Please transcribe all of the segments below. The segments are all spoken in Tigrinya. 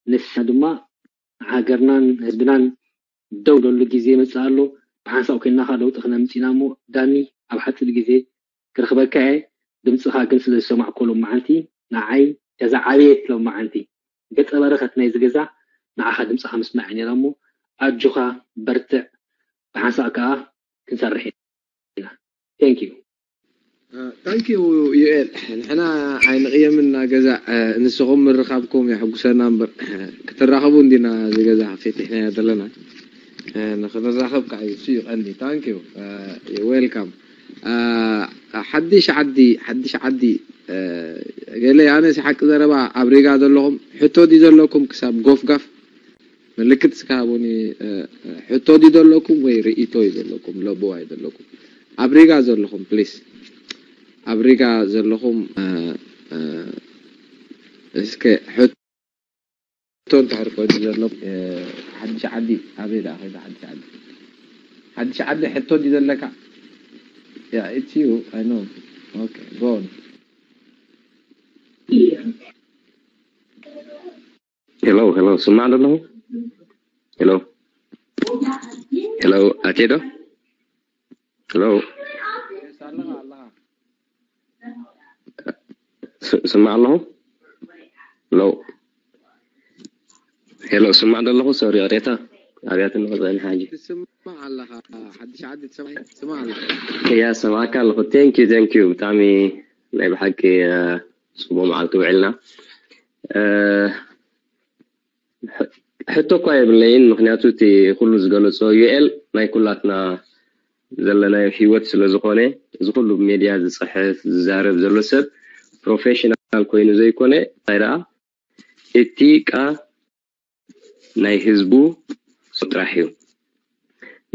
ንሳ ድማ ሃገርናን ህዝብናን ደው ደሉ ግዜ ይመጽእ ኣሎ። ብሓንሳብ ኮይንና ከኣ ለውጢ ክነምጽእ ኢና እሞ፣ ዳኒ፣ ኣብ ሓጺር ግዜ ክረኽበካ እየ። ድምጽኻ ግን ስለ ዝሰማዕኩ ሎማዓንቲ ንዓይ ገዛ ዓብየት ሎማዓንቲ። ገጸ በረኸት ናይዚ ገዛ ንዓኻ ድምጽኻ ምስማዕ እዩ ነይራ እሞ፣ ኣጆኻ በርትዕ። ብሓንሳብ ከኣ ክንሰርሕ ኢና። Thank you። ታንኪዩ ዩኤል፣ ንሕና ኣይንቕየምና ገዛ። ንስኹም ምርኻብኩም የሐጉሰና እምበር ክትራኸቡ እንዲና እዚ ገዛ ፈቲሕናዮ ዘለና። ንክንራኸብ ከዓ እዩ እሱ እዩ ቀንዲ። ታንኪዩ፣ ዌልካም። ሓድሽ ዓዲ፣ ሓድሽ ዓዲ። ገለ ኣነስ ሓቂ ዘረባ ኣብ ሪጋ ዘለኹም ሕቶ ድዩ ዘለኩም ክሳብ ጎፍጋፍ? ምልክት እስከ ሃቡኒ። ሕቶ ድዩ ዘለኩም ወይ ርእይቶ እዩ ዘለኩም? ለበዋ እዩ ዘለኩም? ኣብ ሪጋ ዘለኹም ፕሊስ፣ ኣብ ሪጋ ዘለኹም እስከ ሕቶ እንተሕር ኮይኑ ዘሎ። ሓድሽ ዓዲ ኣበይ ደኣ ከይዳ? ሓድሽ ዓዲ፣ ሓድሽ ዓዲ ሕቶ ድዩ ዘለካ? Yeah, it's you, I know. Okay, go on. Hello, hello, ስማዕ ኣለኹ? Hello, hello, ኣትየ ዶ? Hello, ስማዕ ኣለኹ? Hello, hello, ስማዕ ዶ ኣለኹ? Sorry, ይቕሬታ። ኣብያትኒ ክፅዕን ሓጂ። ትስማዕ ኣለኻ? ሓድሽ ዓዲ ትሰማዕ ኣለኻ? ያ፣ ሰማዕካ ኣለኹ። Thank you, thank you። ብጣዕሚ ናይ ብሓቂ ፅቡቅ መዓልቲ ውዕልና። ሕቶ እኳ የብለይን፣ ምክንያቱ እቲ ኩሉ ዝገለፆ ዩኤል ናይ ኩላትና ዘለናዮ ሂወት ስለዝኮነ፣ እዚ ኩሉ ሜድያ ዝፅሕፍ ዝዛረብ ዘሎ ሰብ ፕሮፌሽናል ኮይኑ ዘይኮነ፣ እንታይ ደኣ እቲ ቃ ናይ ህዝቡ ጥራሕ እዩ።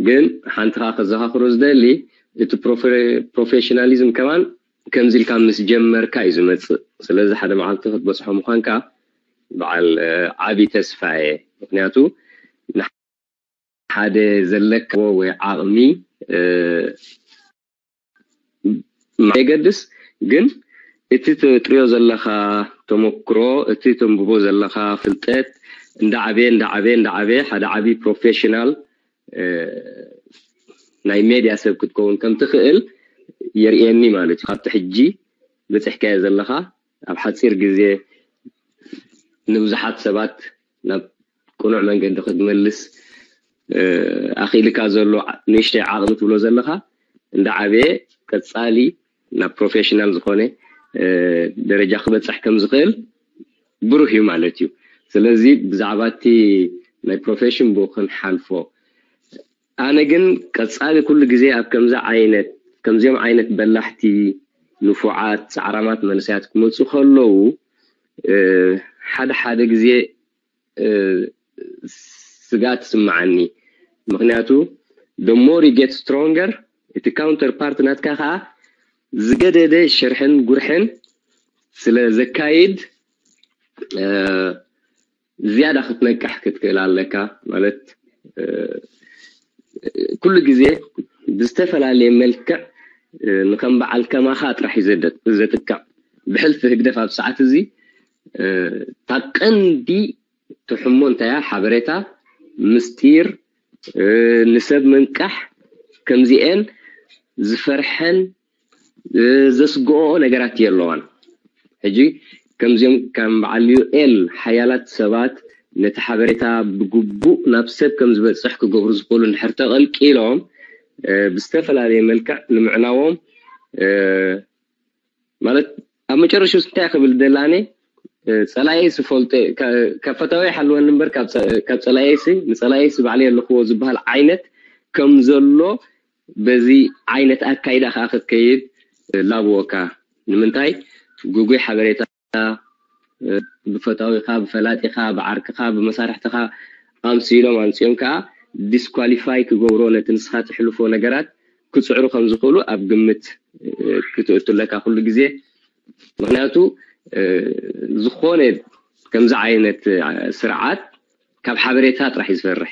ግን ሓንቲ ከዓ ከዘኻኽሮ ዝደሊ፣ እቲ ፕሮፌሽናሊዝም ከማን ከምዚ ኢልካ ምስ ጀመርካ እዩ ዝመፅእ። ስለዚ ሓደ መዓልቲ ክትበፅሖ ምኳንካ በዓል ዓብይ ተስፋ እየ። ምክንያቱ ንሓደ ዘለካ ወይ ዓቕሚ የገድስ፣ ግን እቲ ትጥርዮ ዘለኻ ተመክሮ፣ እቲ ተንብቦ ዘለኻ ፍልጠት እንዳዓበየ እንዳዓበየ እንዳዓበየ ሓደ ዓብይ ፕሮፌሽናል ናይ ሜድያ ሰብ ክትከውን ከም ትኽእል የርእየኒ ማለት እዩ። ካብቲ ሕጂ በፂሕካዮ ዘለኻ ኣብ ሓፂር ግዜ ንብዙሓት ሰባት ናብ ቅኑዕ መንገዲ ክትመልስ ኣኽኢልካ ዘሎ ንእሽተይ ዓቕሚ ትብሎ ዘለኻ እንዳዓበየ ቀፃሊ ናብ ፕሮፌሽናል ዝኾነ ደረጃ ክበፅሕ ከም ዝኽእል ብሩህ እዩ ማለት እዩ። ስለዚ ብዛዕባ እቲ ናይ ፕሮፌሽን ብኡ ክንሓልፎ። ኣነ ግን ቀፃሊ ኩሉ ግዜ ኣብ ከምዚ ዓይነት ከምዚኦም ዓይነት በላሕቲ ንፉዓት ፃዕራማት መንእሰያት ክመፁ ከለዉ ሓደ ሓደ ግዜ ስግኣት ትስምዓኒ። ምክንያቱ the more you get stronger፣ እቲ ካውንተር ፓርት ናትካ ከዓ ዝገደደ ሽርሕን ጉርሕን ስለ ዘካይድ ዝያዳ ክትነቅሕ ክትክእል ኣለካ። ማለት ኩሉ ግዜ ብዝተፈላለየ መልክዕ ንከም በዓል ከማኻ ጥራሕ እዩ ዘጥቅዕ። ብሕልፊ ህግደፍ ኣብ ሰዓት እዚ እታ ቀንዲ ትሕሞ እንታይ እያ? ሓበሬታ፣ ምስጢር፣ ንሰብ ምንቃሕ፣ ከምዚኤን ዝፈርሐን ዘስግኦ ነገራት የለዋን። ሕጂ ከምዚኦም ከም በዓል ዩኤል ሓያላት ሰባት ነቲ ሓበሬታ ብግቡእ ናብ ሰብ ከም ዝበፅሕ ክገብሩ ዝኽእሉ እንድሕር ተቐልቂሎም ብዝተፈላለየ መልክዕ ንምዕናዎም ማለት ኣብ መጨረሽታ እንታይ ክብል ደላኔ ጸላኤ ስፈልጦ ካብ ፈታዊ ሓልወኒ እምበር ካብ ጸላኤ ሲ ንጸላኤ ሲ ባዕለይ ኣለኽዎ ዝበሃል ዓይነት ከም ዘሎ በዚ ዓይነት ኣካይዳ ከዓ ክትከይድ ላብወካ። ንምንታይ ግጉይ ሓበሬታ ብፈታዊኻ፣ ብፈላጢኻ፣ ብዓርክኻ፣ ብመሳርሕትኻ ኣምሲሎም ኣምፂኦም ከዓ ዲስኳሊፋይ ክገብሮ ነቲ ንስኻ ትሕልፎ ነገራት ክፅዕሩ ከም ዝኽእሉ ኣብ ግምት ክትእቱ ኣለካ ኩሉ ግዜ። ምክንያቱ ዝኾነ ከምዚ ዓይነት ስርዓት ካብ ሓበሬታ ጥራሕ እዩ ዝፈርሕ።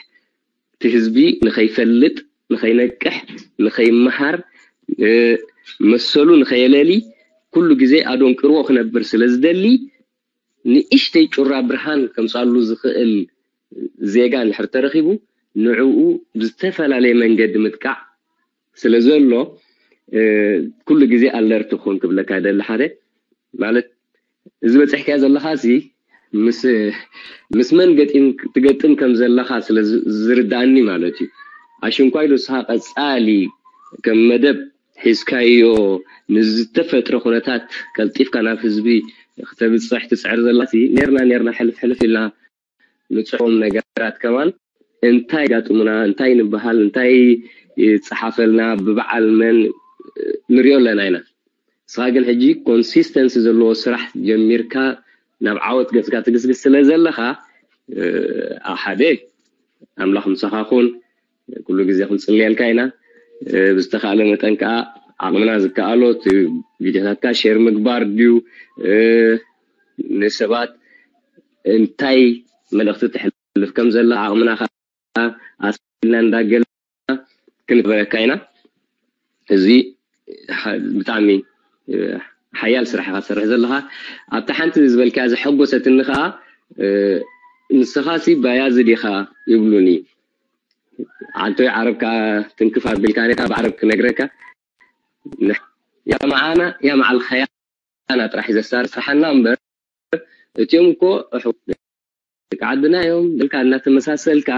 እቲ ህዝቢ ንኸይፈልጥ፣ ንኸይነቅሕ፣ ንኸይመሃር፣ መሰሉ ንኸየለሊ ኩሉ ግዜ ኣደንቅርዎ ክነብር ስለ ዝደሊ ንእሽተይ ጩራ ብርሃን ከምፃሉ ዝኽእል ዜጋ እንድሕር ተረኺቡ ንዕኡ ብዝተፈላለየ መንገዲ ምጥቃዕ ስለ ዘሎ ኩሉ ግዜ alert ኩን ክብለካ ደሊ ሓደ ማለት እዚ በፅሕካዮ ዘለኻ ሲ ምስ መን ገጢም ትገጥም ከም ዘለኻ ስለ ዝርዳእኒ ማለት እዩ። ኣሽንኳይ ዶ ስኻ ቀፃሊ ከም መደብ ሒዝካዮ ንዝተፈጥረ ኩነታት ቀልጢፍካ ናብ ህዝቢ ክተብፅሕ ትፅዕር ዘላ ሲ ኔርና ኔርና ሕልፍ ሕልፍ ኢልና ንፅሕፎም ነገራት ከማን እንታይ ጋጥሙና እንታይ ንበሃል እንታይ ይፅሓፈልና ብበዓል መን ንሪኦ ኣለና ኢና። ንስኻ ግን ሕጂ consistency ዘለዎ ስራሕ ጀሚርካ ናብ ዓወት ገፅካ ትግስግስ ስለ ዘለኻ ሓደ ኣምላኽ ምሳኻ ኩን። ኩሉ ግዜ ክንፅልየልካ ኢና። ብዝተኻእለ መጠን ከዓ ዓቕምና ዝከኣሎ ቪድዮታትካ share ምግባር ድዩ ንሰባት እንታይ መልእኽቲ ተሕልፍ ከም ዘላ ዓቕምና ከዓ ኣስልና እንዳገልና ክንበረካ ኢና። እዚ ብጣዕሚ ሓያል ስራሕ ኢኻ ትሰርሕ ዘለኻ። ኣብታ ሓንቲ ዝበልካያ ዘሐጎሰትኒ ከዓ ንስኻ ሲ ባያዝድ ኢኻ ይብሉኒ። ዓንቶይ ዓረብ ከዓ ትንክፍ ኣቢልካ ኔካ ብዓረብ ክነግረካ ያ መዓና ያ መዓል ኸያና ጥራሕ ዘሳር ስራሓና እምበር እቲኦም እኮ ደቂ ዓድና እዮም በልካ እናተመሳሰልካ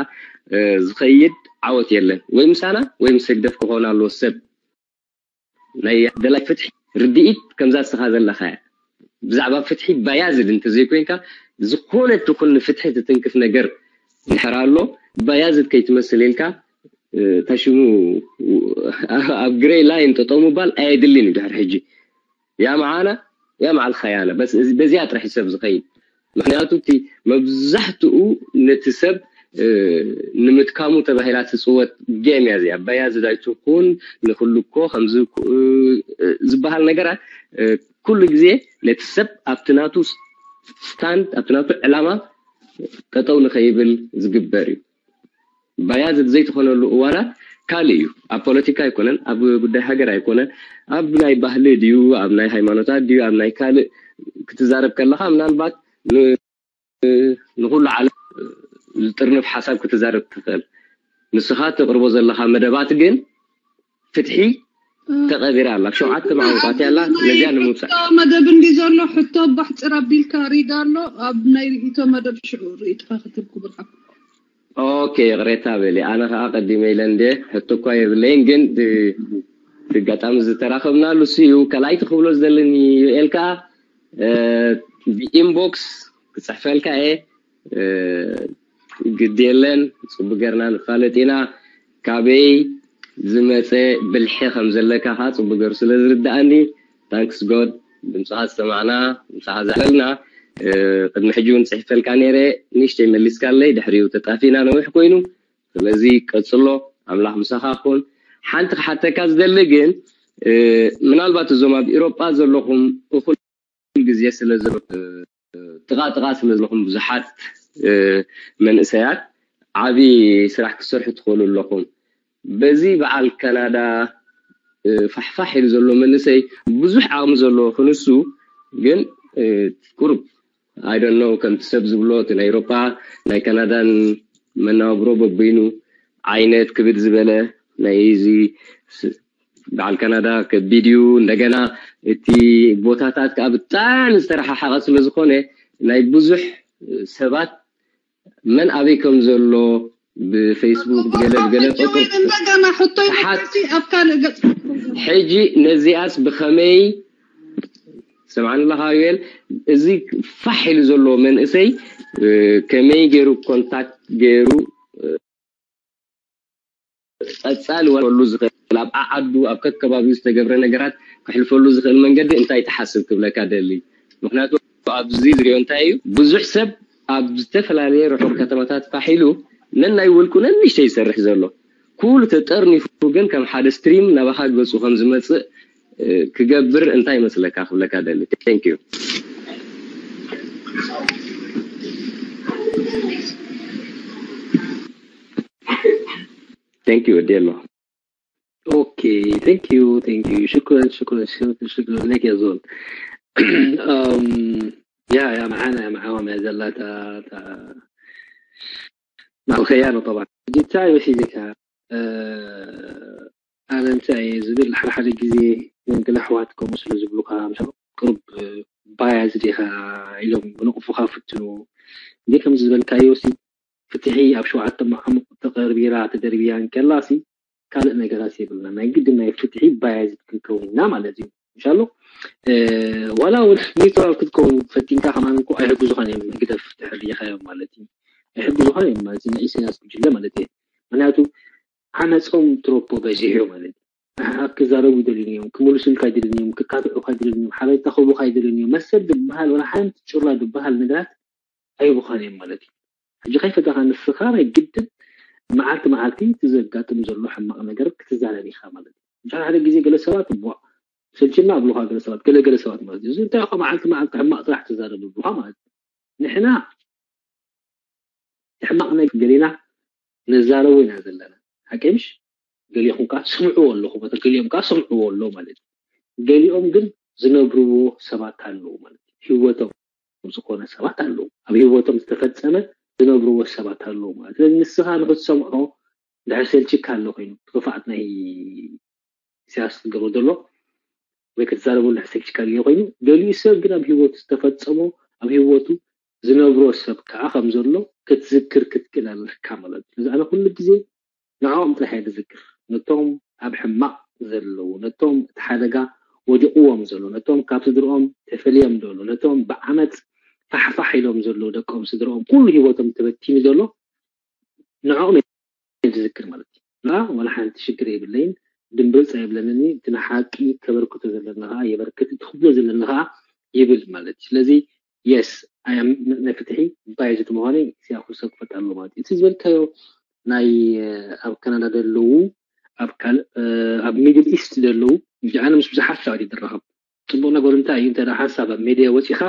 ዝኸይድ ዓወት የለን። ወይ ምሳና ወይ ምስ ህግደፍ ክኾን ኣለዎ ሰብ ናይ ደላይ ፍትሒ ርድኢት ከምዛ እስኻ ዘለኻ እያ። ብዛዕባ ፍትሒ ባያዝድ እንተዘይኮይንካ ዝኾነ ትኹን ንፍትሒ ትትንክፍ ነገር እንድሕር ኣሎ ባያዝድ ከይትመስል ኢልካ ታሽሙ ኣብ ግረይ ላይን ጠጠው ምባል ኣየድልን እዩ ድሕር ሕጂ ያ መዓና ያ መዓል ኸያና በዚኣ ጥራሕ ሰብ ዝኸይድ ምክንያቱ እቲ መብዛሕትኡ ነቲ ሰብ ንምትካሙ ተባሂላ ትፅወት ጌም እያ እዚኣ። ባያዝድ ኣይትኹን ንክልኮ ከምዚ ዝበሃል ነገራት ኩሉ ግዜ ነቲ ሰብ ኣብቲ ናቱ ስታንድ ኣብቲ ናቱ ዕላማ ጠጠው ንኸይብል ዝግበር እዩ። ባያዝድ ዘይትኾነሉ እዋናት ካልእ እዩ። ኣብ ፖለቲካ ኣይኮነን፣ ኣብ ጉዳይ ሃገር ኣይኮነን፣ ኣብ ናይ ባህሊ ድዩ፣ ኣብ ናይ ሃይማኖታት ድዩ፣ ኣብ ናይ ካልእ ክትዛረብ ከለኻ ምናልባት ንኹሉ ዓለም ዝጥርንፍ ሓሳብ ክትዛረብ ትኽእል። ንስኻ ተቕርቦ ዘለኻ መደባት ግን ፍትሒ ተቐቢራ ኣላ። ኣብ ሸውዓተ መዓልታት ያላ ነዚያ ንምውፃእ። ሕቶ መደብ እንዲ ዘሎ ሕቶ ባሕፅር ኣቢልካ ሪድ ኣሎ። ኣብ ናይ ርእይቶ መደብ ሽዑ ርእይትኻ ክትህብ ክቡር ሓው። ኦኬ፣ ይቕሬታ በሊ። ኣነ ኸዓ ቀዲመ ኢለ እንደ ሕቶ እኳ የብለይን፣ ግን ብ-፣ ብጋጣሚ ዝተራኸብናሉ እሱ እዩ። ካልኣይቲ ክብሎ ዝደለኒ ዩኤል ከኣ፣ እ፣ ብኢንቦክስ ክጽሕፈልካ እየ። እ፣ ግዲ የለን፣ ጽቡቅ ጌርና ንፋለጥ ኢና። ካበይ ዝመጸ ብልሒ ከም ዘለካ ከኣ ጽቡቅ ገይሩ ስለ ዝርድኣኒ፣ ታንክስ ጎድ፣ ድምጽኻ ዝሰማዕና፣ ምሳኻ ዘዕለልና። እ፣ ቅድሚ ሕጂ እውን ጽሒፈልካ ነይረ፣ ንእሽተይ መሊስካለይ፣ ድሕሪኡ ተጣፊእና ነዊሕ ኮይኑ። ስለዚ ቀጽሎ፣ ኣምላኽ ምሳኻ ኩን። ሓንቲ ክሓተካ ዝደሊ ግን፣ እ፣ ምናልባት እዞም ኣብ ኤውሮጳ ዘለኹም እኹል ግዜ ስለ ዘሎ፣ እ፣ ጥቓ ጥቓ ስለ ዘለኹም ብዙሓት፣ እ፣ መንእሰያት ዓቢ ስራሕ ክትሰርሑ ትኽእሉ ኣለኹም። በዚ በዓል ካናዳ፣ እ፣ ፋሕፋሕ ኢሉ ዘሎ መንእሰይ ብዙሕ ዓቕሚ ዘለዎ ክንሱ ግን፣ እ፣ ቁሩብ I don't know ከምቲ ሰብ ዝብሎ እቲ ናይ ኤውሮጳ ናይ ካናዳን መነባብሮ በበይኑ ዓይነት ክብድ ዝበለ ናይ እዚ ስ-፣ በዓል ካናዳ ከቢድ እዩ። እንደገና እቲ ቦታታት ከዓ ብጣዕሚ ዝተረሓሓቐ ስለ ዝኾነ ናይ ብዙሕ ሰባት መን ኣበይ ከም ዘሎ ብፌስቡክ ብገለ ብገለ ቁጥር እንደገና ሕቶይ መጥሲ ኣብ ካልእ ገጽ ክትከውን። ሕጂ ነዚኣስ ብኸመይ ስምዓኒ ኣለኻ ዩኤል፣ እዚ ፋሕ ኢሉ ዘሎ መንእሰይ እ፣ ከመይ ገይሩ ኮንታክት ገይሩ እ፣ ቀጻሊ ወሉ ዝኽእል ኣብ ዓዓዱ ኣብ ከከባቢኡ ዝተገብረ ነገራት ክሕልፈሉ ዝኽእል መንገዲ እንታይ ትሓስብ ክብለካ ደሊ። ምክንያቱ ኣብዚ ዝሪኦ እንታይ እዩ ብዙሕ ሰብ ኣብ ዝተፈላለየ ርሑቕ ከተማታት ፋሕ ኢሉ ነናይ ውልቁ ነንሽተይ ይሰርሕ ዘሎ ኩሉ ተጠርኒፉ ግን ከም ሓደ ስትሪም ናባኻ ገፁ ከም ዝመፅእ እ፣ ክገብር እንታይ ይመስለካ ክብለካ ደሊ። Thank you። Thank you ወዲ ኣሎ። Okay, thank you, thank you. شكرا، شكرا، شكرا، شكرا لك يا زول. أم، ያ ያ መዓና ያ መዓዋም እያ ዘላ እታ እታ ማእኸያ ነው ጠባ ጅታ ይወሲድካ ኣነ እንታይ እየ ዝብል ሓደ ሓደ ግዜ ገለ ኣሕዋት ከምኡ ስለ ዝብሉካ ምሻ ቅሩብ ባያዝ ዲኻ ኢሎም ብንቕፉኻ ፍትኑ እንዴ ከምዚ ዝበልካዮ ሲ ፍትሒ ኣብ ሸውዓተ መዓሙቕ ተቐርቢራ ተደርቢያ እንከላ ሲ ካልእ ነገራት የብልና ናይ ግድን ናይ ፍትሒ ባያዝ ክትከውን ኢና ማለት እዩ እንሻሎ ዋላ እውን ኒውትራል ክትከውን ፈቲንካ ከማን እኮ ኣይሕግዙኻን እዮም ህግደፍ ተሕርየኻዮም ማለት እዩ ኣይሕግዙኻን እዮም ማለት እዩ ናይ ኢሳያስ ጉጅለ ማለት እዩ ምክንያቱ ዓመፆም ትሮፖ በዚሑ ማለት እዩ ክዛረቡ ይደልዩ እዮም ክምልሱልካ ይደልዩ እዮም ክካትዑካ ይደልዩ እዮም ሓበሬታ ክህቡካ ይደልዩ እዮም መሰል ዝበሃል ወላ ሓንቲ ጭራ ዝበሃል ነገራት ኣይብኻን እዮም ማለት እዩ ሕጂ ከይፈተኻ ንስኻ ናይ ግድን መዓልቲ መዓልቲ እቲ ዘጋጥም ዘሎ ሕማቕ ነገር ክትዛረብ ኢኻ ማለት እዩ ሓደ ሓደ ግዜ ገለ ሰባት እሞ ሰልችና ኣብሉኻ ገለ ሰባት ገለ ገለ ሰባት ማለት እዩ እዚ እንታይ ኢኻ መዓልቲ መዓልቲ ሕማቕ ጥራሕ ትዛረብ ኣብሉኻ ማለት እዩ ንሕና ሕማቕ ነገር ገሊና ነዛረቦ ኢና ዘለና ሓቂ ምሽ ገሊኹም ከዓ ስምዕዎ ኣለኹም ገሊኦም ከዓ ስምዕዎ ኣለዉ ማለት እዩ ገሊኦም ግን ዝነብርዎ ሰባት ኣለዉ ማለት እዩ ህወቶም ዝኾነ ሰባት ኣለዉ ኣብ ህወቶም ዝተፈፀመ ዝነብርዎ ሰባት ኣለዉ ማለት ስለዚ ንስኻ ንክትሰምዖ ድሕር ሰልችካ ኣሎ ኮይኑ ክፋኣት ናይ ኢሳያስ ትገብሮ ዘሎ ወይ ክትዛረበሉ ሕሰብ ችካል እዩ ኮይኑ ገሊኡ ሰብ ግን ኣብ ህይወቱ ዝተፈጸሞ ኣብ ህይወቱ ዝነብሮ ሰብ ከዓ ከም ዘሎ ክትዝክር ክትክእል ኣለካ ማለት እዩ። ስለዚ ኣነ ኩሉ ግዜ ንዕኦም ጥራሕ እየ ዝዝክር፣ ነቶም ኣብ ሕማቕ ዘለዉ፣ ነቶም እቲ ሓደጋ ወዲቕዎም ዘሎ፣ ነቶም ካብ ስድርኦም ተፈልዮም ዘለዉ፣ ነቶም ብዓመጽ ፋሕፋሕ ኢሎም ዘለዉ ደቆም ስድርኦም ኩሉ ህይወቶም ተበቲኑ ዘሎ ንዕኦም እየ ዝዝክር ማለት እዩ። ንዓ ዋላ ሓንቲ ሽግር የብለይን፣ ድምብርፅ ኣይብለንን እዩ። እቲ ንሓቂ ከበርክቶ ዘለና ከዓ የበርክት፣ እቲ ክብሎ ዘለና ከዓ ይብል ማለት እዩ። ስለዚ የስ ናይ ፍትሒ ባይዝድ ምዃነይ ሲያኹ ሰብ ክፈልጥ ኣለዎ ማለት እዩ። እቲ ዝበልካዮ ናይ ኣብ ካናዳ ዘለዉ ኣብ ካልእ ኣብ ሚድል ኢስት ዘለዉ ኣነ ምስ ብዙሓት ሰባት ይድረኸብ። ፅቡቕ ነገሩ እንታይ እዩ? እንተ ሓንሳብ ኣብ ሜድያ ወፂኻ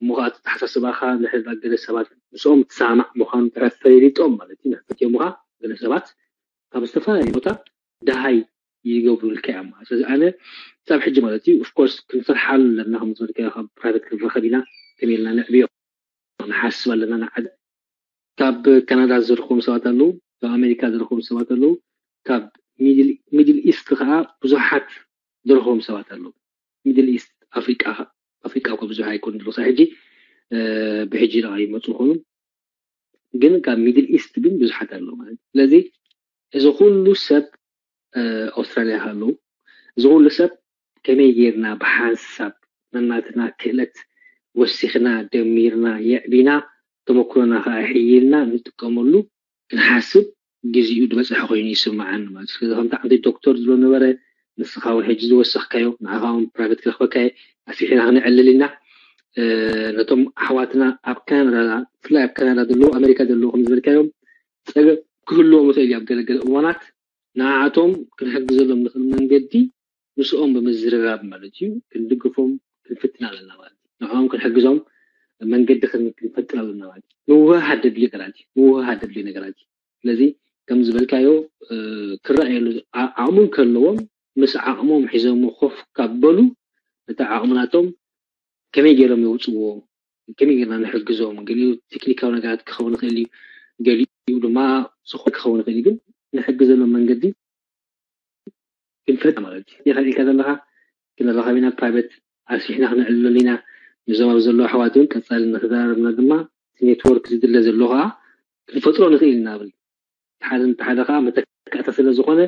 እሞ ከዓ ተተሓሳስባኻ ንሕድራ ገለ ሰባት ምስኦም ትሰማማዕ ምዃኑ ጥራሕ ፈሊጦም ማለት እዩ። ንሕፈትዮምኻ ገለ ሰባት ካብ ዝተፈላለየ ቦታ ደሃይ ይገብሩልካ እዮም ማለት ስለዚ ኣነ ክሳብ ሕጂ ማለት እዩ ኦፍኮርስ ክንሰርሓሉ ኣለና ከም ዝበልካዮ ካብ ፕራይቬት ክንረኸብ ኢና ከመይ ኢልና ንዕብዮ ንሓስብ ኣለና ንዓደ ካብ ካናዳ ዝረኽቦም ሰባት ኣለዉ ካብ ኣሜሪካ ዝረኽቦም ሰባት ኣለዉ ካብ ሚድል ኢስት ከዓ ብዙሓት ዝረኽቦም ሰባት ኣለዉ ሚድል ኢስት ኣፍሪቃ ኣፍሪቃ እኮ ብዙሕ ኣይኮን ዝረኽሳ ሕጂ ብሕጂ ደኣ ይመፁ ይኾኑ ግን ካብ ሚድል ኢስት ግን ብዙሓት ኣለዉ ማለት ስለዚ እዚ ኩሉ ሰብ ኣውስትራልያ ኣለዉ እዚ ኩሉ ሰብ ከመይ ጌርና ብሓንሳብ ነናትና ክእለት ወሲኽና ደሚርና የዕቢና ተመክሮና ከዓ ሕይልና ንጥቀመሉ ክንሓስብ ግዜኡ ዝበፅሐ ኮይኑ ይስምዓኒ ማለት እዩ። ስለዚ ከምቲ ዓንተይ ዶክተር ዝብሎ ነበረ ንስኻ እውን ሕጂ ዝወሰኽካዮ ንዓኻ እውን ፕራይቬት ክረኽበካ እየ ኣስፊሕና ክነዕልል ኢና ነቶም ኣሕዋትና ኣብ ካናዳ ብፍላይ ኣብ ካናዳ ዘለዉ ኣሜሪካ ዘለዉ ከም ዝበልካዮም ፀገም ክህልዎም ይኽእል እዩ ኣብ ገለገለ እዋናት ንዓኣቶም ክንሕግዘሎም ንኽእል መንገዲ ምስኦም ብምዝርራብ ማለት እዩ ክንድግፎም ክንፍትን ኣለና ማለት እዩ ንዕኦም ክንሕግዞም መንገዲ ክንፈጥር ኣለና ማለት እዩ ምውህሃድ ደድልዩ ነገራት እዩ ምውህሃድ ደድልዩ ነገራት እዩ ስለዚ ከም ዝበልካዮ ክረኣየሉ ዓቕሙ ከለዎም ምስ ዓቕሞም ሒዞም ኮፍ ካብ በሉ ነቲ ዓቕሚ ናቶም ከመይ ገይሮም የውፅዎ ከመይ ጌርና ንሕግዞም ገሊኡ ቴክኒካዊ ነገራት ክኸውን ይኽእል እዩ ገሊኡ ድማ ዝኾነ ክኸውን ይኽእል እዩ ግን ንሕግዘሎም መንገዲ ክንፈጥ ማለት እዩ ዲኻ ኢልካ ዘለኻ ክንራኸብ ኢና ፕራይቬት ኣስፊሕና ክነዕልለሉ ኢና ንዞም ኣብ ዘለዉ ኣሕዋት እውን ቀፃሊ ንክዛረብና ድማ እቲ ኔትወርክ ዝድለ ዘሎ ከዓ ክንፈጥሮ ንኽእል ኢና ብል ሓደ ነቲ ሓደ ከዓ መተካእታ ስለ ዝኾነ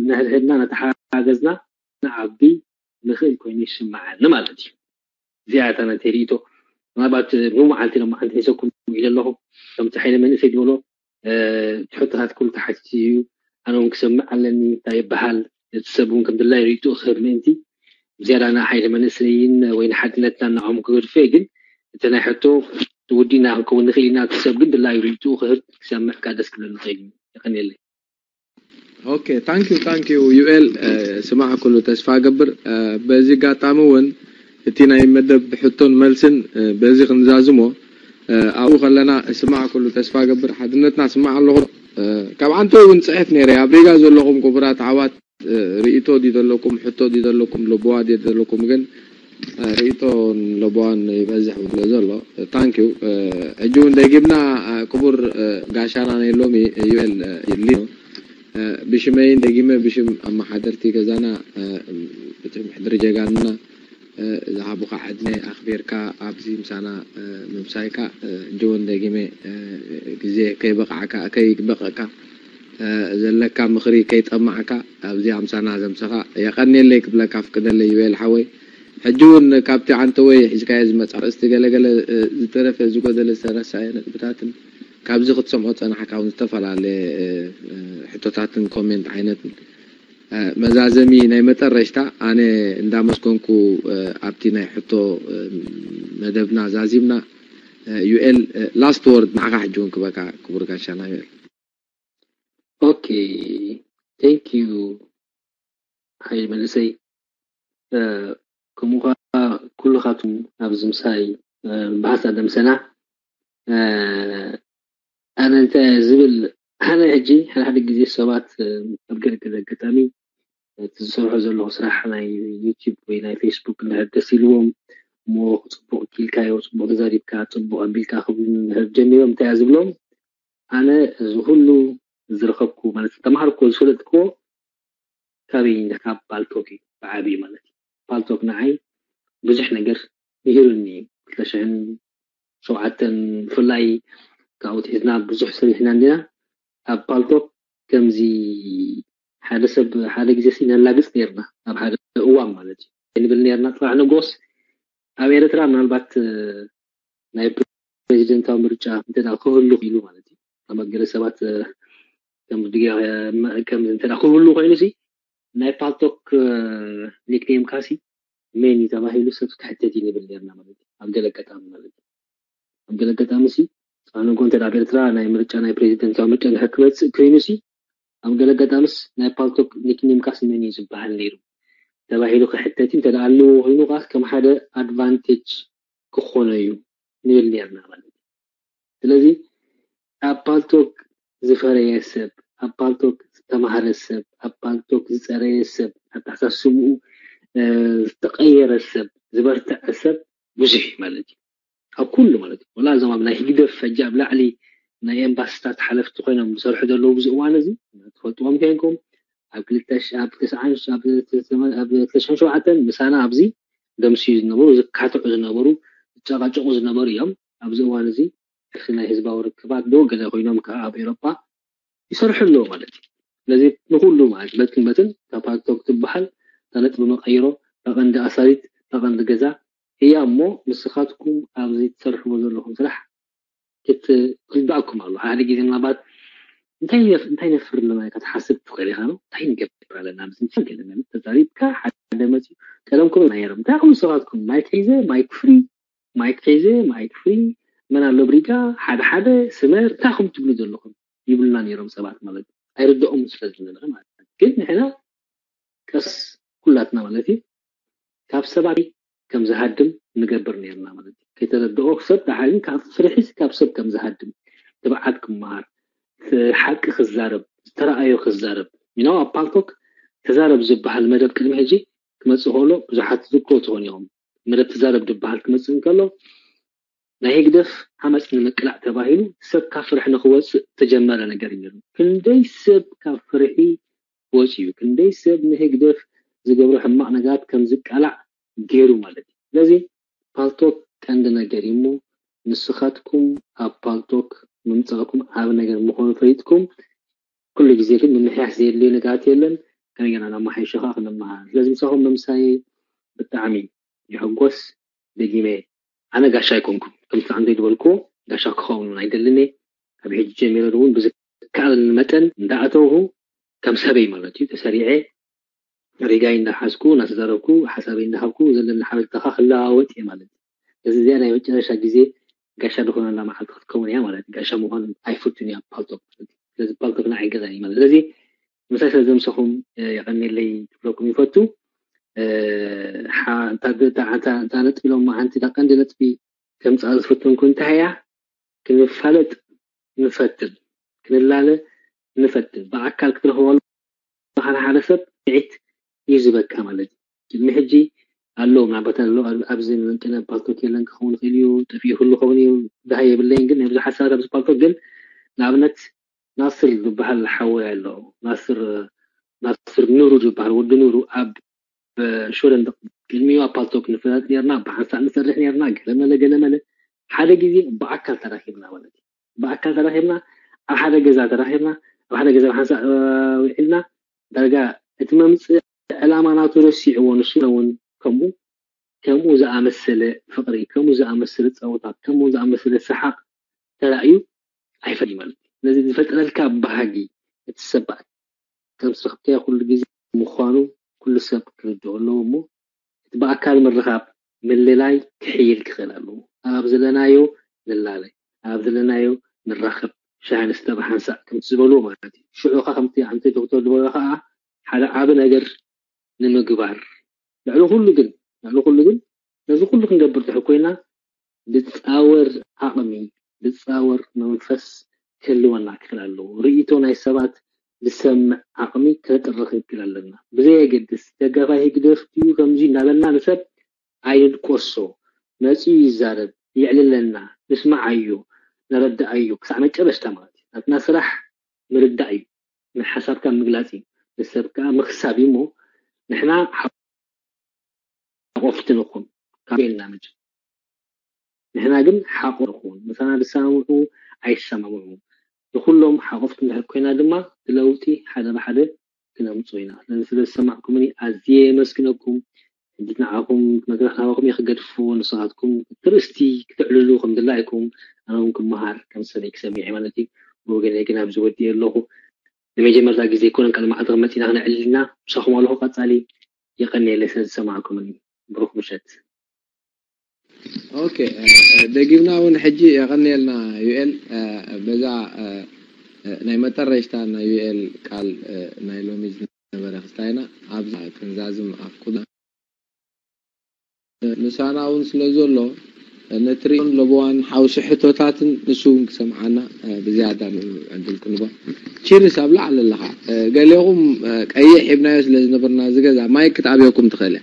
ንሕድሕድና ነተሓጋገዝና ንዓቢ ንኽእል ኮይኑ ይስምዓኒ ማለት እዩ። እዚኣ እታ ናተይ ርእይቶ። ምናልባት ሎሚ መዓልቲ ሎሚ ሓንቲ ሒዘኩም ኢለ ኣለኹ። ከምቲ ሓይለ መንእሰይ ዝበሎ እቲ ሕቶታት ኩሉ ተሓቲቱ እዩ። ኣነ እውን ክሰምዕ ኣለኒ እንታይ ይበሃል እቲ ሰብ እውን ከም ድላይ ርእይትኡ ክህብ ምእንቲ ዝያዳ ንሓይሊ መንእሰይን ወይ ንሓድነትና ንዕኦም ክገድፎ እየ ግን እቲ ናይ ሕቶ ወዲእና ክንከውን ንኽእል ኢና እቲ ሰብ ግን ድላዩ ርእይትኡ ክህብ ክሰምዕ ከዓ ደስ ክብለኒ ይኽእል እዩ። የቐንየለይ። ኦኬ ታንኪዩ ታንኪዩ ዩኤል ስማዕ ኩሉ ተስፋ ገብር በዚ ጋጣሚ እውን እቲ ናይ መደብ ሕቶን መልስን በዚ ክንዛዝሞ ኣብኡ ከለና ስማዕ ኩሉ ተስፋ ገብር ሓድነትና ስማዕ ኣለኹ ካብ ዓንተ እውን ፅሕፍ ነይረ ኣብ ሪጋ ዘለኹም ክቡራት ዓዋት ርእቶ ዲ ዘለኩም ሕቶ ዲ ዘለኩም ልቦዋ ዲ ዘለኩም ግን ርእይቶን ለቦዋን ይበዝሕ ብሎ ዘሎ። ታንኪዩ። ሕጂ እውን ደጊምና ክቡር ጋሻና ናይ ሎሚ ዩኤል ሊኖ፣ ብሽመይን ደጊመ ብሽም ኣመሓደርቲ ገዛና፣ እቲ ምሕድሪ ጀጋንና ዝሃቡካ ዕድመ ኣኽቢርካ ኣብዚ ምሳና ምምሳይካ፣ ሕጂ እውን ደጊመ ግዜ ከይበቕዓካ ከይበቕዕካ፣ ዘለካ ምኽሪ ከይጠማዕካ ኣብዚ ኣምሳና ዘምሰኻ የቐኔለይ ክብለካ ፍቅደለይ ዩኤል ሓወይ። ሕጂ እውን ካብቲ ዓንተወይ ሒዝካዮ ዝመጽእ ኣርእስቲ ገለገለ ዝጠረፈ ዝጎደለ ዝተረሳየ ነጥብታትን ካብዚ ክትሰምዖ ጸናሕካ እውን ዝተፈላለየ ሕቶታትን ኮሜንት ዓይነትን መዛዘሚ ናይ መጠረሽታ ኣነ እንዳመስገንኩ ኣብቲ ናይ ሕቶ መደብና ዛዚምና። ዩኤል፣ ላስት ወርድ ንዓኻ ሕጂ እውን ክበካ ክቡር ጋሻና ዩኤል። ኦኬ፣ ቴንክ ዩ ሓይ መንእሰይ። ከምኡ ከዓ ኩልኻቱም ኣብዚ ምሳይ ብሓንሳእ ደምሰና። ኣነ እንታይ ዝብል ኣነ ሕጂ ሓደ ሓደ ግዜ ሰባት ኣብ ገለ ገለ ኣጋጣሚ እቲ ዝሰርሖ ዘለኹ ስራሕ ናይ ዩቲዩብ ወይ ናይ ፌስቡክ እንድሕር ደስ ኢልዎም እሞ ጽቡቕ ኪልካዮ ጽቡቕ ተዛሪብካ ጽቡቕ ኣቢልካ ክብሉ እንድሕር ጀሚሮም እንታይ እያ ዝብሎም ኣነ እዚ ኩሉ ዝረኸብኩ ማለት ዝተማሃርኩ ዝፈለጥክዎ ካበይ ካብ ፓልቶክ እዩ ብዓብዩ ማለት እዩ። ፓልቶክ ንዓይ ብዙሕ ነገር ምሂሩኒ እዩ። ክልተ ሽሕን ሸውዓተን ብፍላይ ካብኡ ትሒዝና ብዙሕ ሰሪሕና እንዲና ኣብ ፓልቶክ ከምዚ ሓደ ሰብ ሓደ ግዜ ሲ ነላግፅ ነርና ኣብ ሓደ እዋን ማለት እዩ ንብል ነርና ፅባሕ ንጎስ ኣብ ኤርትራ ምናልባት ናይ ፕሬዚደንታዊ ምርጫ እንተ ክህሉ ኢሉ ማለት እዩ ኣብ ገለ ሰባት ከም ድግያ ከም እንተ ክህሉ ኮይኑ ሲ ናይ ፓልቶክ ኒክኔም ካሲ መን እዩ ተባሂሉ ሰብ ክሕተት እዩ ንብል ነርና ማለት እዩ ኣብ ገለ ኣጋጣሚ ማለት እዩ ኣብ ገለ ኣጋጣሚ ሲ ኣነጎ እንተ ኣብ ኤርትራ ናይ ምርጫ ናይ ፕሬዚደንታዊ ምርጫ እንድሕር ክመፅእ ኮይኑ ሲ ኣብ ገለ ኣጋጣምስ ናይ ፓልቶክ ኒክኔም ካስ መን እዩ ዝበሃል ነይሩ ተባሂሉ ክሕተት እዩ እንተ ኣለዎ ኮይኑ ካስ ከም ሓደ ኣድቫንቴጅ ክኾኖ እዩ ንብል ነርና ማለት እዩ ስለዚ ኣብ ፓልቶክ ዝፈረየ ሰብ ኣብ ፓልቶክ ዝተማህረ ሰብ ኣብ ፓልቶክ ዝፀረየ ሰብ ኣተሓሳስብኡ ዝተቀየረ ሰብ ዝበርትዐ ሰብ ብዙሕ ማለት እዩ ኣብ ኩሉ ማለት እዩ ወላ እዞም ኣብ ናይ ህግደፍ ሕጂ ኣብ ላዕሊ ናይ ኤምባስታት ሓለፍቲ ኮይኖም ዝሰርሑ ዘለዉ ብዙ እዋን እዚ ትፈልጥዎም ከይንኩም ኣብ ክልተ ሽ- ኣብ ተስዓን ሽ- ኣብ ተሰመ- ኣብ ክልተ ሽሕን ሸውዓተን ምሳና ኣብዚ ደምስዩ ዝነበሩ ዝካትዑ ዝነበሩ ዝጨቃጨቁ ዝነበሩ እዮም ኣብዚ እዋን እዚ ሕፍቲ ናይ ህዝባዊ ርክባት ዶ ገለ ኮይኖም ከዓ ኣብ ኤሮጳ ይሰርሑ ኣለዉ ማለት እዩ ስለዚ ንኩሉ ማለት በትን በትን እታ ፓልቶክ ትበሃል እታ ነጥቢ መቀይሮ እታ ቀንዲ ኣሳሪት እታ ቀንዲ ገዛ እያ እሞ ንስኻትኩም ኣብዚ ትሰርሕዎ ዘለኹም ስራሕ ክትርዳእኩም ኣሎ ሓደ ግዜ ምናልባት እንታይ ነፍ- እንታይ ነፍር ኣለና ኢልካ ትሓስብ ትኽእል ኢኻ ነው እንታይ ንገብር ኣለና ምስ እንታይ ገለና ተዛሪብካ ሓደ መፅኡ ቀደም ክብል ነይሮም እንታይ ኹም ንስኻትኩም ማይክ ሒዘ ማይክ ፍሪ ማይክ ሒዘ ማይክ ፍሪ መን ኣሎ ብሪጋ ሓደ ሓደ ስመር እንታይ ኹም ትብሉ ዘለኹም ይብሉና ነይሮም ሰባት ማለት እዩ ኣይርድኦም ስለ ዝነበረ ማለት እዩ ግን ንሕና ቀስ ኩላትና ማለት እዩ ካብ ሰባት ከም ዝሃድም ንገብር ነርና ማለት እዩ ከይተረድኦ ሰብ ደሓር ካብ ፍርሒ ካብ ሰብ ከም ዝሃድም ትብዓት ክመሃር ሓቂ ክዛረብ ዝተረኣዮ ክዛረብ ሚናው ኣብ ፓልቶክ ተዛረብ ዝበሃል መደብ ቅድሚ ሕጂ ክመፅእ ከሎ ብዙሓት ዝኮ ትኾን ኢኹም መደብ ተዛረብ ዝበሃል ክመፅእ እንከሎ ናይ ህግደፍ ዓመፅ ንምቅላዕ ተባሂሉ ሰብ ካብ ፍርሒ ንክወፅእ ተጀመረ ነገር እዩ ነይሩ ክንደይ ሰብ ካብ ፍርሒ ወፂኡ ክንደይ ሰብ ንህግደፍ ዝገብሮ ሕማቕ ነገራት ከም ዝቃላዕ ገይሩ ማለት እዩ ስለዚ ፓልቶክ ቀንዲ ነገር እዩ እሞ ንስኻትኩም ኣብ ፓልቶክ ምምፃእኩም ዓብ ነገር ምዃኑ ፈሊጥኩም ኩሉ ግዜ ግን ምምሕያሽ ዘየድልዮ ነገራት የለን ከመይ ገና ናብ መሓይሾ ከዓ ክነመሃር ስለዚ ምሳኹም ምምሳይ ብጣዕሚ ይሕጎስ ደጊመ ኣነ ጋሻ ኣይኮንኩም ከምቲ ዓንተይ ዝበልክዎ ጋሻ ክኸውን ኣይደልን እየ ካብ ሕጂ ጀሚረ እውን ብዝከኣለኒ መጠን እንዳኣተውኹ ከም ሰበይ ማለት እዩ ተሰሪዐ ሪጋይ እንዳሓዝኩ እናተዛረብኩ ሓሳበይ እንዳሃብኩ ዘለኒ ሓበሬታኻ ክለዋወጥ እየ ማለት እዩ እዚ እዚኣ ናይ መጨረሻ ግዜ ጋሻ ዝኾነላ መዓልቲ ክትከውን እያ ማለት እዩ ጋሻ ምዃን ኣይፈቱን እያ ፓልቶክ ማለት እዩ ስለዚ ፓልቶክ ንዓይ ገዛ እዩ ማለት ስለዚ ምሳይ ስለ ዘምሰኹም የቐኒለይ ክብለኩም ይፈቱ እታ ነጥቢ ኢሎም ሓንቲ እታ ቀንዲ ነጥቢ ከምፅኣ ዝፍተንኩ እንታይ እያ ክንፋለጥ ንፈትን ክንላለ ንፈትን ብኣካል ክትረኽቦ ከለኻ ንሓደ ሰብ ስምዒት እዩ ዝበካ ማለት እዩ ቅድሚ ሕጂ ኣሎ፣ ምናልባት ኣሎ፣ ኣብ- ኣብዚ መንቀለ ፓልቶክ የለን ክኸውን ይኽእል እዩ፣ ጠፊኡ ክህሉ ክኸውን እዩ። ድሃ የብለይን፣ ግን ናይ ብዙሓት ሰባት ኣብዚ ፓልቶክ ግን ንኣብነት ናስር ዝበሃል ሓወይ ኣሎ። ናስር ናስር ኑሩ ዝበሃል ወዲ ኑሩ ኣብ ሽወደን ቅድሚኡ ኣብ ፓልቶክ ንፈላጥ ነርና፣ ብሓንሳእ ንሰርሕ ነርና፣ ገለመለ ገለመለ። ሓደ ግዜ ብኣካል ተራኺብና ማለት እዩ። ብኣካል ተራኺብና፣ ኣብ ሓደ ገዛ ተራኺብና፣ ኣብ ሓደ ገዛ ብሓንሳእ ውዒልና። ዳርጋ እቲ መምፅእ ዕላማ ናቱ ረሲዕዎ፣ ንሱ እውን ከምኡ ከምኡ ዝኣመሰለ ፍቕሪ፣ ከምኡ ዝኣመሰለ ፀወታ፣ ከምኡ ዝኣመሰለ ሰሓቕ ተራእዩ ኣይፈልይ ማለት እዩ። ስለዚ ዝፈጥረልካ ባህጊ እቲ ሰብኣይ ከም ስኽብተያ ኩሉ ግዜ ምዃኑ ኩሉ ሰብ ክርድኦ ኣለዎ እሞ እቲ ብኣካል ምርኻብ ምልላይ ክሕይል ክኽእል ኣለዎ። ኣብ ዘለናዮ ንላለ፣ ኣብ ዘለናዮ ንራኸብ፣ ሻሂ ንስተ ብሓንሳእ ከምቲ ዝበልዎ ማለት እዩ። ሽዑ ኸ ከምቲ ኣንተ ዶክተር ዝበልዎ ከዓ ሓደ ዓቢ ነገር ንምግባር ልዕሊ ኩሉ ግን ልዕሊ ኩሉ ግን ነዚ ኩሉ ክንገብር ድሕር ኮይና ብፃወር ዓቕሚ ብፃወር መንፈስ ክህልወና ክኽእል ኣለዎ። ርእይቶ ናይ ሰባት ዝሰምዕ ዓቕሚ ክነጥርኽ ይክእል ኣለና። ብዘየገድስ ደጋፋይ ህግደፍ ድዩ ከምዚ እናበልና ንሰብ ኣይንድቆሶ። መፂኡ ይዛረብ፣ የዕልለና፣ ንስምዓዮ፣ ነረድኣዮ ክሳዕ መጨረሽታ ማለት እዩ። ናትና ስራሕ ምርዳእ እዩ። ንሓሳብካ ምግላፅ እዩ። ንሰብ ከዓ ምክሳብ እዩ እሞ ንሕና ሓቆፍቲ ንኹን ካብ ኢልና መጀ ንሕና ግን ሓቆ ንኹን ምሳና ዝሰማምዑ ኣይሰማምዑ ንኩሎም ሓቆፍቲ እንድሕር ኮይና ድማ ብለውጢ ሓደ ብሓደ ክነምፅኦ ኢና። ስለዚ ስለ ዝሰማዕኩምኒ ኣዝየ የመስግነኩም። ሕጂ ንዓኹም መድረኽ ናባኹም እየ ክገድፎ፣ ንስኻትኩም ትርእስቲ ክተዕልሉ ከም ድላይኩም ኣነ እውን ክመሃር ከም ሰበይ ክሰሚዐ ማለት እዩ። ብወገነይ ግን ኣብዚ ወዲኤ ኣለኹ። ንመጀመርታ ግዜ ኣይኮነን ቃል መዓልቲ መፂና ክነዕልልና ምሳኹም ኣለኹ። ቀፃሊ የቐንየለይ ስለ ዝሰማዕኩምኒ። ብሩኽ ምሸት። ኦኬ፣ ደጊምና እውን ሕጂ የቐንየልና ዩኤል። በዛ ናይ መጠረሽታ ናይ ዩኤል ቃል ናይ ሎሚ ዝነበረ ክስታይና ኣብዛ ክንዛዝም ኣፍቁዳ። ምሳና እውን ስለ ዘሎ ነትሪኦን ለበዋን ሓውሲ ሕቶታትን ንሱ እውን ክሰምዓና ብዝያዳ ንኡ ዕድል ክንቦ። ቺርስ ኣብ ላዕሊ ኣለኻ። ገሌኹም ቀይሕ ሂብናዮ ስለ ዝነበርና እዚ ገዛ ማይክ ክትኣብየኩም ትኽእል እያ።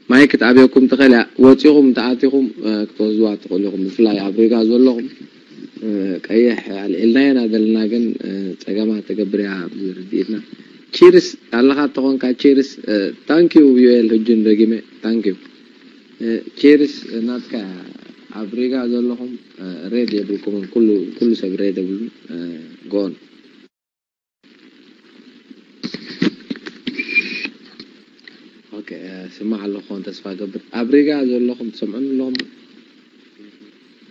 ማይክ ክትኣብየኩም ትኽእል እያ። ወፂኹም ተኣቲኹም ክትወስድዋ ትኽእሉ ኢኹም። ብፍላይ ኣብ ሪጋ ዘለኹም ቀይሕ ኣልዒልናየና ዘለና ግን ፀገማት ተገብር እያ ርድኢትና። ቺርስ ኣለኻ ተኾንካ ቺርስ። ታንኪዩ ዩኤል፣ ህጅን ደጊመ ታንኪዩ። ቺርስ ናትካ። ኣብ ሪጋ ዘለኹም ሬድ የብልኩምን። ኩሉ ኩሉ ሰብ ሬድ የብሉን። ጎን ኦኬ። ስማዕ ኣለኹም ተስፋ ገብር። ኣብ ሪጋ ዘለኹም ትሰምዑን ኣለኹም?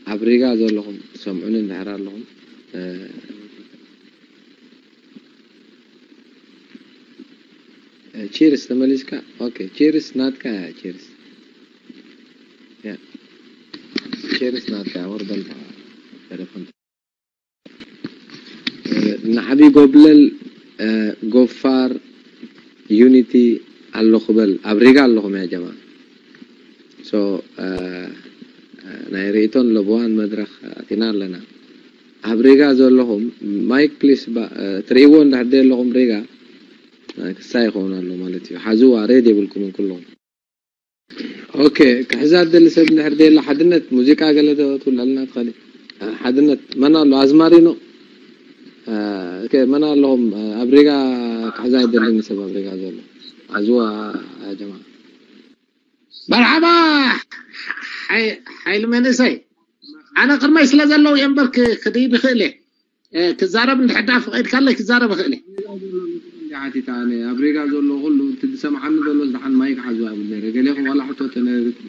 ኣብ ሪጋ ዘለኹም ትሰምዑን እንድሕር ኣለኹም? ቺርስ ተመሊስካ? ኦኬ፣ ቺርስ ናትካ። ያ ቺርስ፣ ያ ቺርስ ናትካ። ወርደልካ ተለፎን ንዓቢ ጎብለል። ጎፋር ዩኒቲ ኣለኹ በል። ኣብ ሪጋ ኣለኹም ያ ጀማ። ሶ ናይ ርእቶን ለበዋን መድረኽ ኣቲና ኣለና። ኣብ ሪጋ ዘለኹም ማይክ ፕሊስ ትርእይዎ እንድሕር ኣለኹም ሪጋ ክሳ ይኸውን ኣሎ ማለት እዩ። ሓዝዋ ሬድ የብልኩምን ኩለኹም። ኦኬ፣ ክሕዛ ደሊ ሰብ እንድሕር ደላ ሓድነት ሙዚቃ ገለ ዶ ትውልዐልና ትኽእል? ሓድነት መን ኣሎ? ኣዝማሪኖ። ኦኬ፣ መን ኣለኹም ኣብ ሪጋ? ክሕዛ ደለኒ ሰብ ኣብ ሪጋ ዘሎ። ኣዝዋ ጀማ። መርሓባ ሓይሊ መንእሰይ። ኣነ ቅድመይ ስለ ዘለዉ እየ እምበር ክድይብ ይኽእል እየ። ክዛረብ እንድሕዳ ፍቐድካለይ ክዛረብ ይኽእል እየ። ሓቲታ ኣነ ኣብ ሪጋ ዘሎ ኩሉ እቲ ዝሰምዓኒ ዘሎ ዝደሓን ማይክ ሓዙ ኣብ ነረ ገሌኹም ዋላ ሕቶ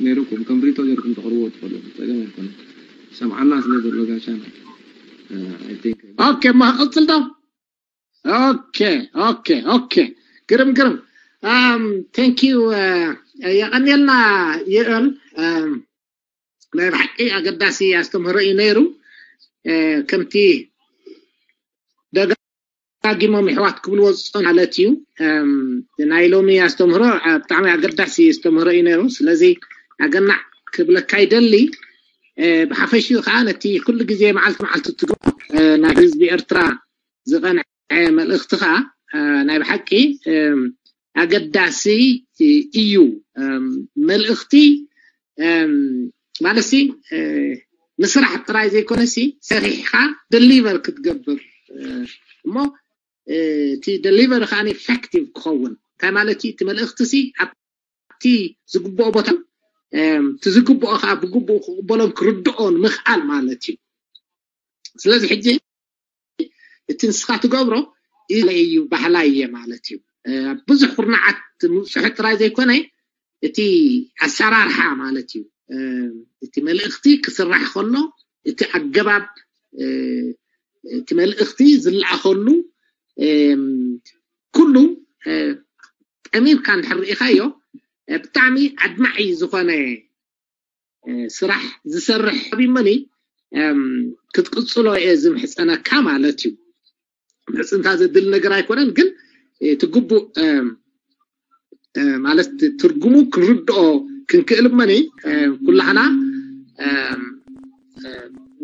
ነይርኩም ከም ሪቶ ገርኩም ተቕርቦ ትኽእሉ። ፀገም ኣይኮነ። ሰምዓና ስለ ዘሎ ጋሻና። ኦኬ፣ እሞ ክቕፅል ዶ? ኦኬ ኦኬ ኦኬ። ግርም ግርም። Thank you። የቐንየልና ይእል። ናይ ብሓቂ ኣገዳሲ ኣስተምህሮ እዩ ነይሩ። ከምቲ ደጋጊሞም ይሕዋት ክብልዎ ዝፀኑ ማለት እዩ። ናይ ሎሚ ኣስተምህሮ ብጣዕሚ ኣገዳሲ ኣስተምህሮ እዩ ነይሩ። ስለዚ ኣገናዕ ክብለካ ይደሊ። ብሓፈሽኡ ከዓ ነቲ ኩሉ ግዜ መዓልቲ መዓልቲ ትግሮ ናይ ህዝቢ ኤርትራ ዝቐንዐ መልእኽትኻ ናይ ብሓቂ ኣገዳሲ እዩ። መልእኽቲ ማለት ሲ ንስራሕ ጥራይ ዘይኮነ ሲ ሰሪሕካ ደሊቨር ክትገብር እሞ እቲ ደሊቨር ከዓ ኢፌክቲቭ ክኸውን እንታይ ማለት እዩ? እቲ መልእኽቲ ሲ ኣብቲ ዝግብኦ ቦታ እቲ ዝግብኦ ከዓ ብግብኡ ክቕበሎም ክርድኦን ምኽኣል ማለት እዩ። ስለዚ ሕጂ እቲ ንስኻ ትገብሮ ኢለ እዩ ባህላ እየ ማለት እዩ። ብዙሕ ኩርናዓት ምብፅሑ ጥራይ ዘይኮነ እቲ ኣሰራርሓ ማለት እዩ። እቲ መልእኽቲ ክስራሕ ከሎ እቲ ኣገባብ እቲ መልእኽቲ ዝለኣኸሉ ኩሉ ጠሚርካ እንድሕር ርኢኻዮ ብጣዕሚ ኣድማዒ ዝኾነ ስራሕ ዝሰርሕ ሓቢመኒ ክትቅፅሎ እየ ዝምሕፀነካ ማለት እዩ። ምሕፅንታ ዘድሊ ነገር ኣይኮነን፣ ግን እቲ ግቡእ ማለት ትርጉሙ ክንርድኦ ክንክእል መኒ ኩላህና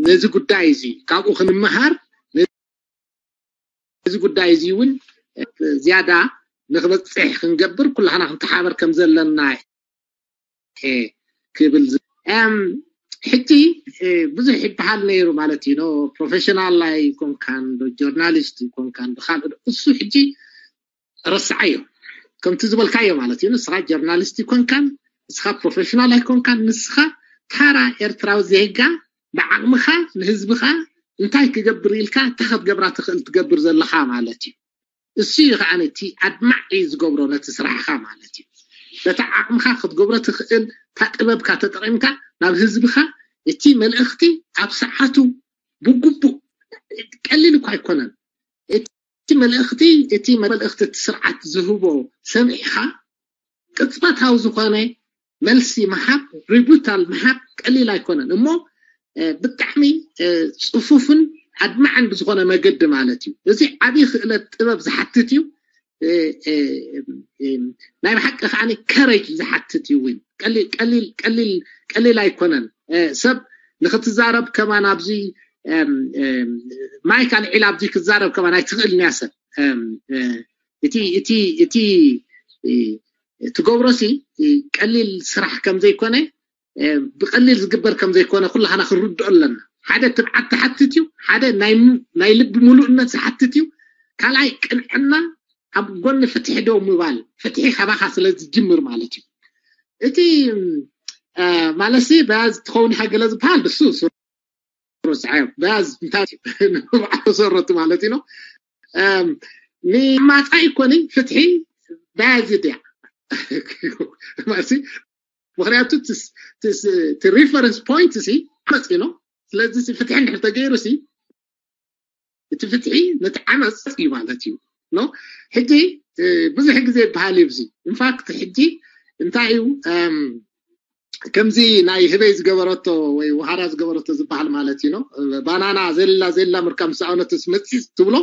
ነዚ ጉዳይ እዚ ካብኡ ክንመሃር እዚ ጉዳይ እዚ እውን ዝያዳ ንክበፅሕ ክንገብር ኩላህና ክንተሓበር ከም ዘለና ክብል ሕጂ ብዙሕ ይበሃል ነይሩ ማለት እዩ። ፕሮፌሽናል ኣይኮንካን፣ ጆርናሊስት ይኮንካን፣ ብካልእ እሱ ሕጂ ረስዓዮ። ከምቲ ዝበልካዮ ማለት እዩ። ንስኻ ጆርናሊስት ይኮንካን፣ ንስኻ ፕሮፌሽናል ኣይኮንካን፣ ንስኻ ታራ ኤርትራዊ ዜጋ ብዓቕምኻ ንህዝብኻ እንታይ ክገብር ኢልካ እንታይ ክትገብራ ትኽእል ትገብር ዘለኻ ማለት እዩ። እሱ እዩ ከዓ እቲ ኣድማዒ ዝገብሮ ነቲ ስራሕኻ ማለት እዩ። በታ ዓቕምኻ ክትገብሮ ትኽእል እታ ጥበብካ ተጠቒምካ ናብ ህዝብኻ እቲ መልእኽቲ ኣብ ሰዓቱ ብግቡእ ቀሊል እኳ ኣይኮነን እቲ መልእኽቲ እቲ መልእኽቲ እቲ ስርዓት ዝህቦ ሰሚዕኻ ቅፅበታዊ ዝኾነ መልሲ ምሃብ ሪቡታል ምሃብ ቀሊል ኣይኮነን እሞ ብጣዕሚ ፅፉፍን ኣድማዕን ብዝኾነ መገዲ ማለት እዩ። እዚ ዓብዪ ክእለት ጥበብ ዝሓትት እዩ። ናይ ብሓቂ ከዓ ከረጅ ዝሓትት እዩ እውን ቀሊል ኣይኮነን። ሰብ ንክትዛረብ ከማን ኣብዚ ማይክ ኣልዒላ ኣብዚ ክዛረብ ከማን ኣይትኽእልን እያ ሰብ እቲ እቲ እቲ ትገብሮሲ ቀሊል ስራሕ ከም ዘይኮነ ብቐሊል ዝግበር ከም ዘይኮነ ኩላህና ክንርድኦ ኣለና። ሓደ ትብዓት ትሓትት እዩ፣ ሓደ ናይ ልቢ ሙሉእነት ዝሓትት እዩ፣ ካልኣይ ቅንዕና ኣብ ጎኒ ፍትሒ ደው ምባል ፍትሒ ካባኻ ስለ ዝጅምር ማለት እዩ። እቲ ማለትሲ በያዝ ትኸውን ሃገለ ዝበሃል ብሱ ሩስዓዮ በያዝ እንታይ ንባዕሉ ሰረቱ ማለት እዩ። ንማፃ ይኮኒ ፍትሒ በያዝ ድያ ማለት ምክንያቱ እቲ ሪፈረንስ ፖይንት ሲ መፂ ነው። ስለዚ ፍትሒ እንድሕር ተገይሩ ሲ እቲ ፍትሒ ነቲ ዓመፅ እዩ ማለት እዩ። ሕጂ ብዙሕ ግዜ ይበሃል እዩ። ኢንፋክት ሕጂ እንታይ እዩ ከምዚ ናይ ህበይ ዝገበረቶ ወይ ውሃራ ዝገበረቶ ዝበሃል ማለት እዩ። ባናና ዘላ ዘላ ምርካ ምስ ኣውነት ስመፂ ትብሎ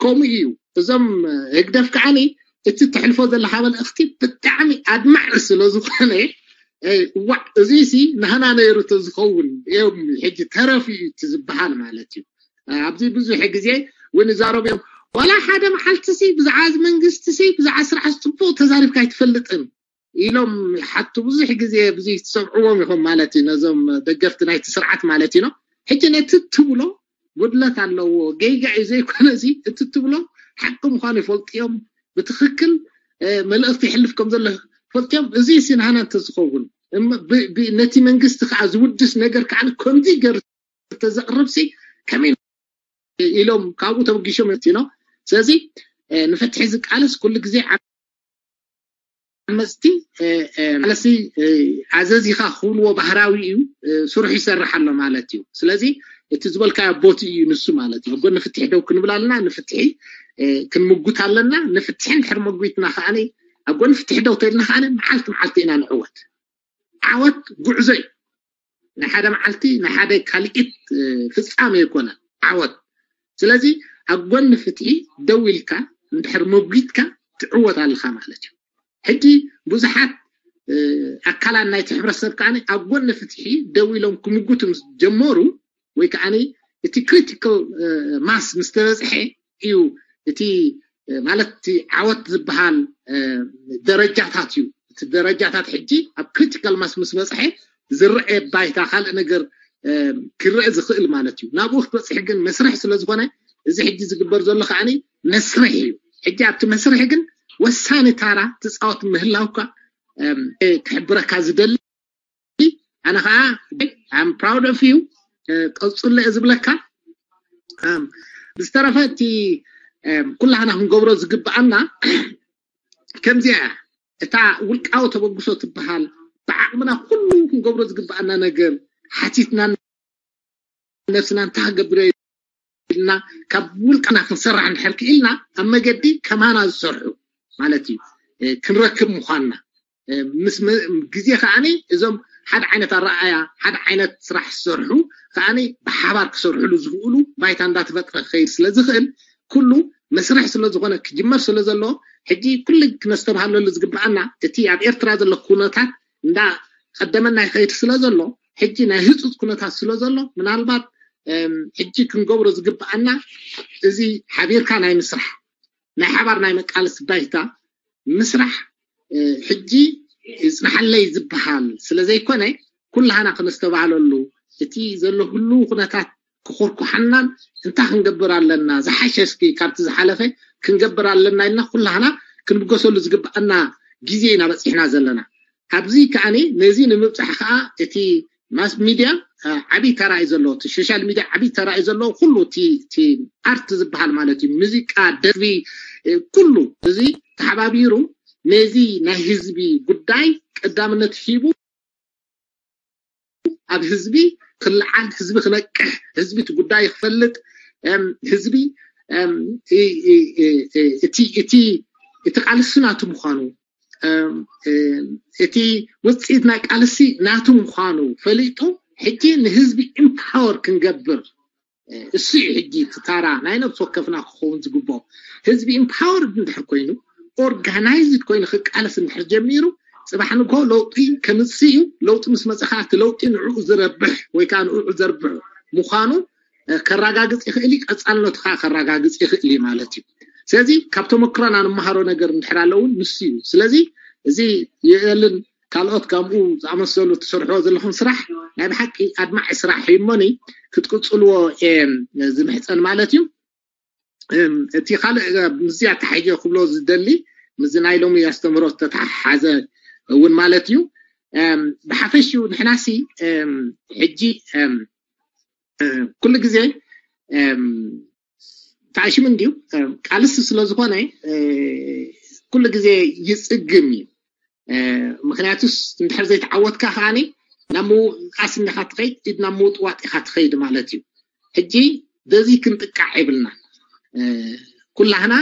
ከምኡ እዩ። እዞም ህግደፍ ከዓኒ እቲ ተሕልፎ ዘለካ መልእኽቲ ብጣዕሚ ኣድማዒ ስለ ዝኾነ ዋዕ እዚ ሲ ናህና ነይሩ ተዝኸውን እዮም ሕጂ ተረፍ እዩ እቲ ዝበሃል ማለት እዩ። ኣብዚ ብዙሕ ግዜ እውን ይዛረቡ እዮም። ዋላ ሓደ መዓልቲ ሲ ብዛዕባ እዚ መንግስቲ ሲ ብዛዕባ ስራሕ ፅቡቅ ተዛሪብካ ኣይትፈልጥን ኢሎም ሓቱ ብዙሕ ግዜ ብዙ ትሰምዕዎም ኢኹም ማለት እዩ። ነዞም ደገፍቲ ናይቲ ስርዓት ማለት እዩ። ሕጂ ነቲ ትብሎ ጉድለት ኣለዎ ገይጋ እዩ ዘይኮነ እዚ እቲ ትብሎ ሓቂ ምዃኑ ይፈልጡ እዮም። ብትክክል መልእኽቲ ይሕልፍ ከም ዘሎ ይፈልጡ እዮም። እዚ ሲ ናህና እንተዝኸውን ነቲ መንግስቲ ከዓ ዝውድስ ነገር ከዓ ከምዚ ገር ተዘቕርብ ሲ ከመይ ኢሎም ካብኡ ተበጊሾም እዮም። ስለዚ ንፍትሒ ዝቃለስ ኩሉ ግዜ ዓመፅቲ ኣለሲ ኣዘዚኻ ክብልዎ ባህራዊ እዩ። ስርሑ ይሰርሕ ኣሎ ማለት እዩ። ስለዚ እቲ ዝበልካዮ ቦቲ እዩ ንሱ ማለት እዩ። ኣብ ጎኒ ፍትሒ ደው ክንብል ኣለና፣ ንፍትሒ ክንምጉት ኣለና። ንፍትሒ እንድሕር መጉትና ከዓ ኣብ ጎኒ ፍትሒ ደው ተልና ከዓ መዓልቲ መዓልቲ ኢና ንዕወት። ዓወት ጉዕዞ እዩ። ናይ ሓደ መዓልቲ ናይ ሓደ ካልኢት ፍፃመ ይኮነ ዓወት። ስለዚ ኣብ ጎኒ ፍትሒ ደው ኢልካ እንድሕር መጉትካ ትዕወት ኣለካ ማለት እዩ። ሕጂ ብዙሓት ኣካላት ናይቲ ሕብረተሰብ ከዓ ኣብ ጎኒ ፍትሒ ደው ኢሎም ክምጉቱ ምስ ጀመሩ ወይ ከዓ እቲ ክሪቲካል ማስ ምስ ተበፅሐ እዩ እቲ ማለት እቲ ዓወት ዝበሃል ደረጃታት እዩ። እቲ ደረጃታት ሕጂ ኣብ critical mass ምስ በፅሐ ዝረአ ባይታ ካልእ ነገር ክረአ ዝኽእል ማለት እዩ። ናብኡ ክትበፅሕ ግን መስርሕ ስለዝኾነ እዚ ሕጂ ዝግበር ዘሎ ከዓኒ መስርሕ እዩ። ሕጂ ኣብቲ መስርሕ ግን ወሳኒ ታራ ትፃወት ምህላውካ ክሕብረካ ዝደሊ ኣነ ከዓ I'm proud of you። ቀፅሎ እየ ዝብለካ። ብዝተረፈ እቲ ኩላህና ክንገብሮ ዝግብኣና ከምዚኣ እያ። እታ ውልቃዊ ተበግሶ ትበሃል ብዓቕምና ኩሉ ክንገብሮ ዝግብኣና ነገር ሓቲትና ነብስና እንታይ ክገብር ኢልና ካብ ውልቅና ክንሰራሕ እንድሕር ክኢልና ኣብ መገዲ ከማና ዝሰርሑ ማለት እዩ ክንረክብ ምኳንና ምስ ግዜ ከዓኒ እዞም ሓደ ዓይነት ኣረኣያ ሓደ ዓይነት ስራሕ ዝሰርሑ ከዓኒ ብሓባር ክሰርሕሉ ዝኽእሉ ባይታ እንዳተፈጥረ ክኸይድ ስለዝኽእል ኩሉ መስርሕ ስለዝኾነ ክጅመር ስለዘለዎ ሕጂ ኩሉ ክነስተብሃለሉ ዝግብኣና እቲ ኣብ ኤርትራ ዘሎ ኩነታት እንዳ ቀደመና ይኸይድ ስለ ዘሎ ሕጂ ናይ ህፁፅ ኩነታት ስለ ዘሎ ምናልባት ሕጂ ክንገብሮ ዝግብኣና እዚ ሓቢርካ ናይ ምስራሕ ናይ ሓባር ናይ መቃለሲ ባይታ ምስራሕ ሕጂ ይፅናሓለይ ዝበሃል ስለ ዘይኮነ ኩላህና ክነስተባሃለሉ እቲ ዘሎ ህሉ ኩነታት ክኮርኩሓናን እንታይ ክንገብር ኣለና ዝሓሸ እስኪ ካብቲ ዝሓለፈ ክንገብር ኣለና ኢልና ኩላህና ክንብገሰሉ ዝግብኣና ግዜ ኢና በፂሕና ዘለና። ኣብዚ ከዓኒ ነዚ ንምብፃሕ ከዓ እቲ ማስ ሚድያ ዓብይ ተራ እዩ ዘለዎ። እቲ ሶሻል ሚድያ ዓብይ ተራ እዩ ዘለዎ። ኩሉ እቲ ኣርት ዝበሃል ማለት እዩ፣ ሙዚቃ፣ ደርፊ፣ ኩሉ እዚ ተሓባቢሩ ነዚ ናይ ህዝቢ ጉዳይ ቀዳምነት ሂቡ ኣብ ህዝቢ ክለዓል፣ ህዝቢ ክነቅሕ፣ ህዝቢ እቲ ጉዳይ ክፈልጥ፣ ህዝቢ እቲ ቃልሲ ናቱ ምዃኑ እቲ ውፅኢት ናይ ቃልሲ ናቱ ምዃኑ ፈሊጡ ሕጂ ንህዝቢ ኢምፓወር ክንገብር እሱ እዩ ሕጂ እቲ ታራ ናይ ነብሲ ወከፍና ክኸውን ዝግብኦ። ህዝቢ ኢምፓወርድ እንድሕር ኮይኑ ኦርጋናይዝድ ኮይኑ ክቃለስ እንድሕር ጀሚሩ ፅባሕ ንግሆ ለውጢ ከምፅእ እዩ። ለውጢ ምስ መፀ ከዓ እቲ ለውጢ ንዕኡ ዝረብሕ ወይ ከዓ ንዕኡ ዘርብሕ ምዃኑ ከረጋግፅ ይኽእል እዩ። ቀፃልነቱ ከዓ ከረጋግፅ ይኽእል እዩ ማለት እዩ። ስለዚ ካብ ተመክሮና ንመሃሮ ነገር እንድሕር ኣለውን ንሱ እዩ። ስለዚ እዚ የእልን ካልኦት ከምኡ ዝኣመሰሉ ትሰርሕዎ ዘለኹም ስራሕ ናይ ብሓቂ ኣድማዒ ስራሕ እዩ እሞኒ ክትቅፅልዎ እየ ዝምሕፀን ማለት እዩ። እቲ ካልእ ምስዚ ኣተሓሕጀ ክብሎ ዝደሊ ምስዚ ናይ ሎሚ ኣስተምህሮ ዝተተሓሓዘ እውን ማለት እዩ። ብሓፈሽኡ ንሕናሲ ሕጂ ኩሉ ግዜ ተኣሽሙ እንድዩ ቃልሲ ስለ ዝኾነ ኩሉ ግዜ ይፅግም እዩ። ምክንያቱስ እንድሕር ዘይተዓወትካ ከዓኒ ናብ ምውቃስ እንዲኻ ትኸይድ ኢድ ናብ ምውጥዋጥ ኢኻ ትኸይድ ማለት እዩ። ሕጂ በዚ ክንጥቃዕ የብልና። ኩላህና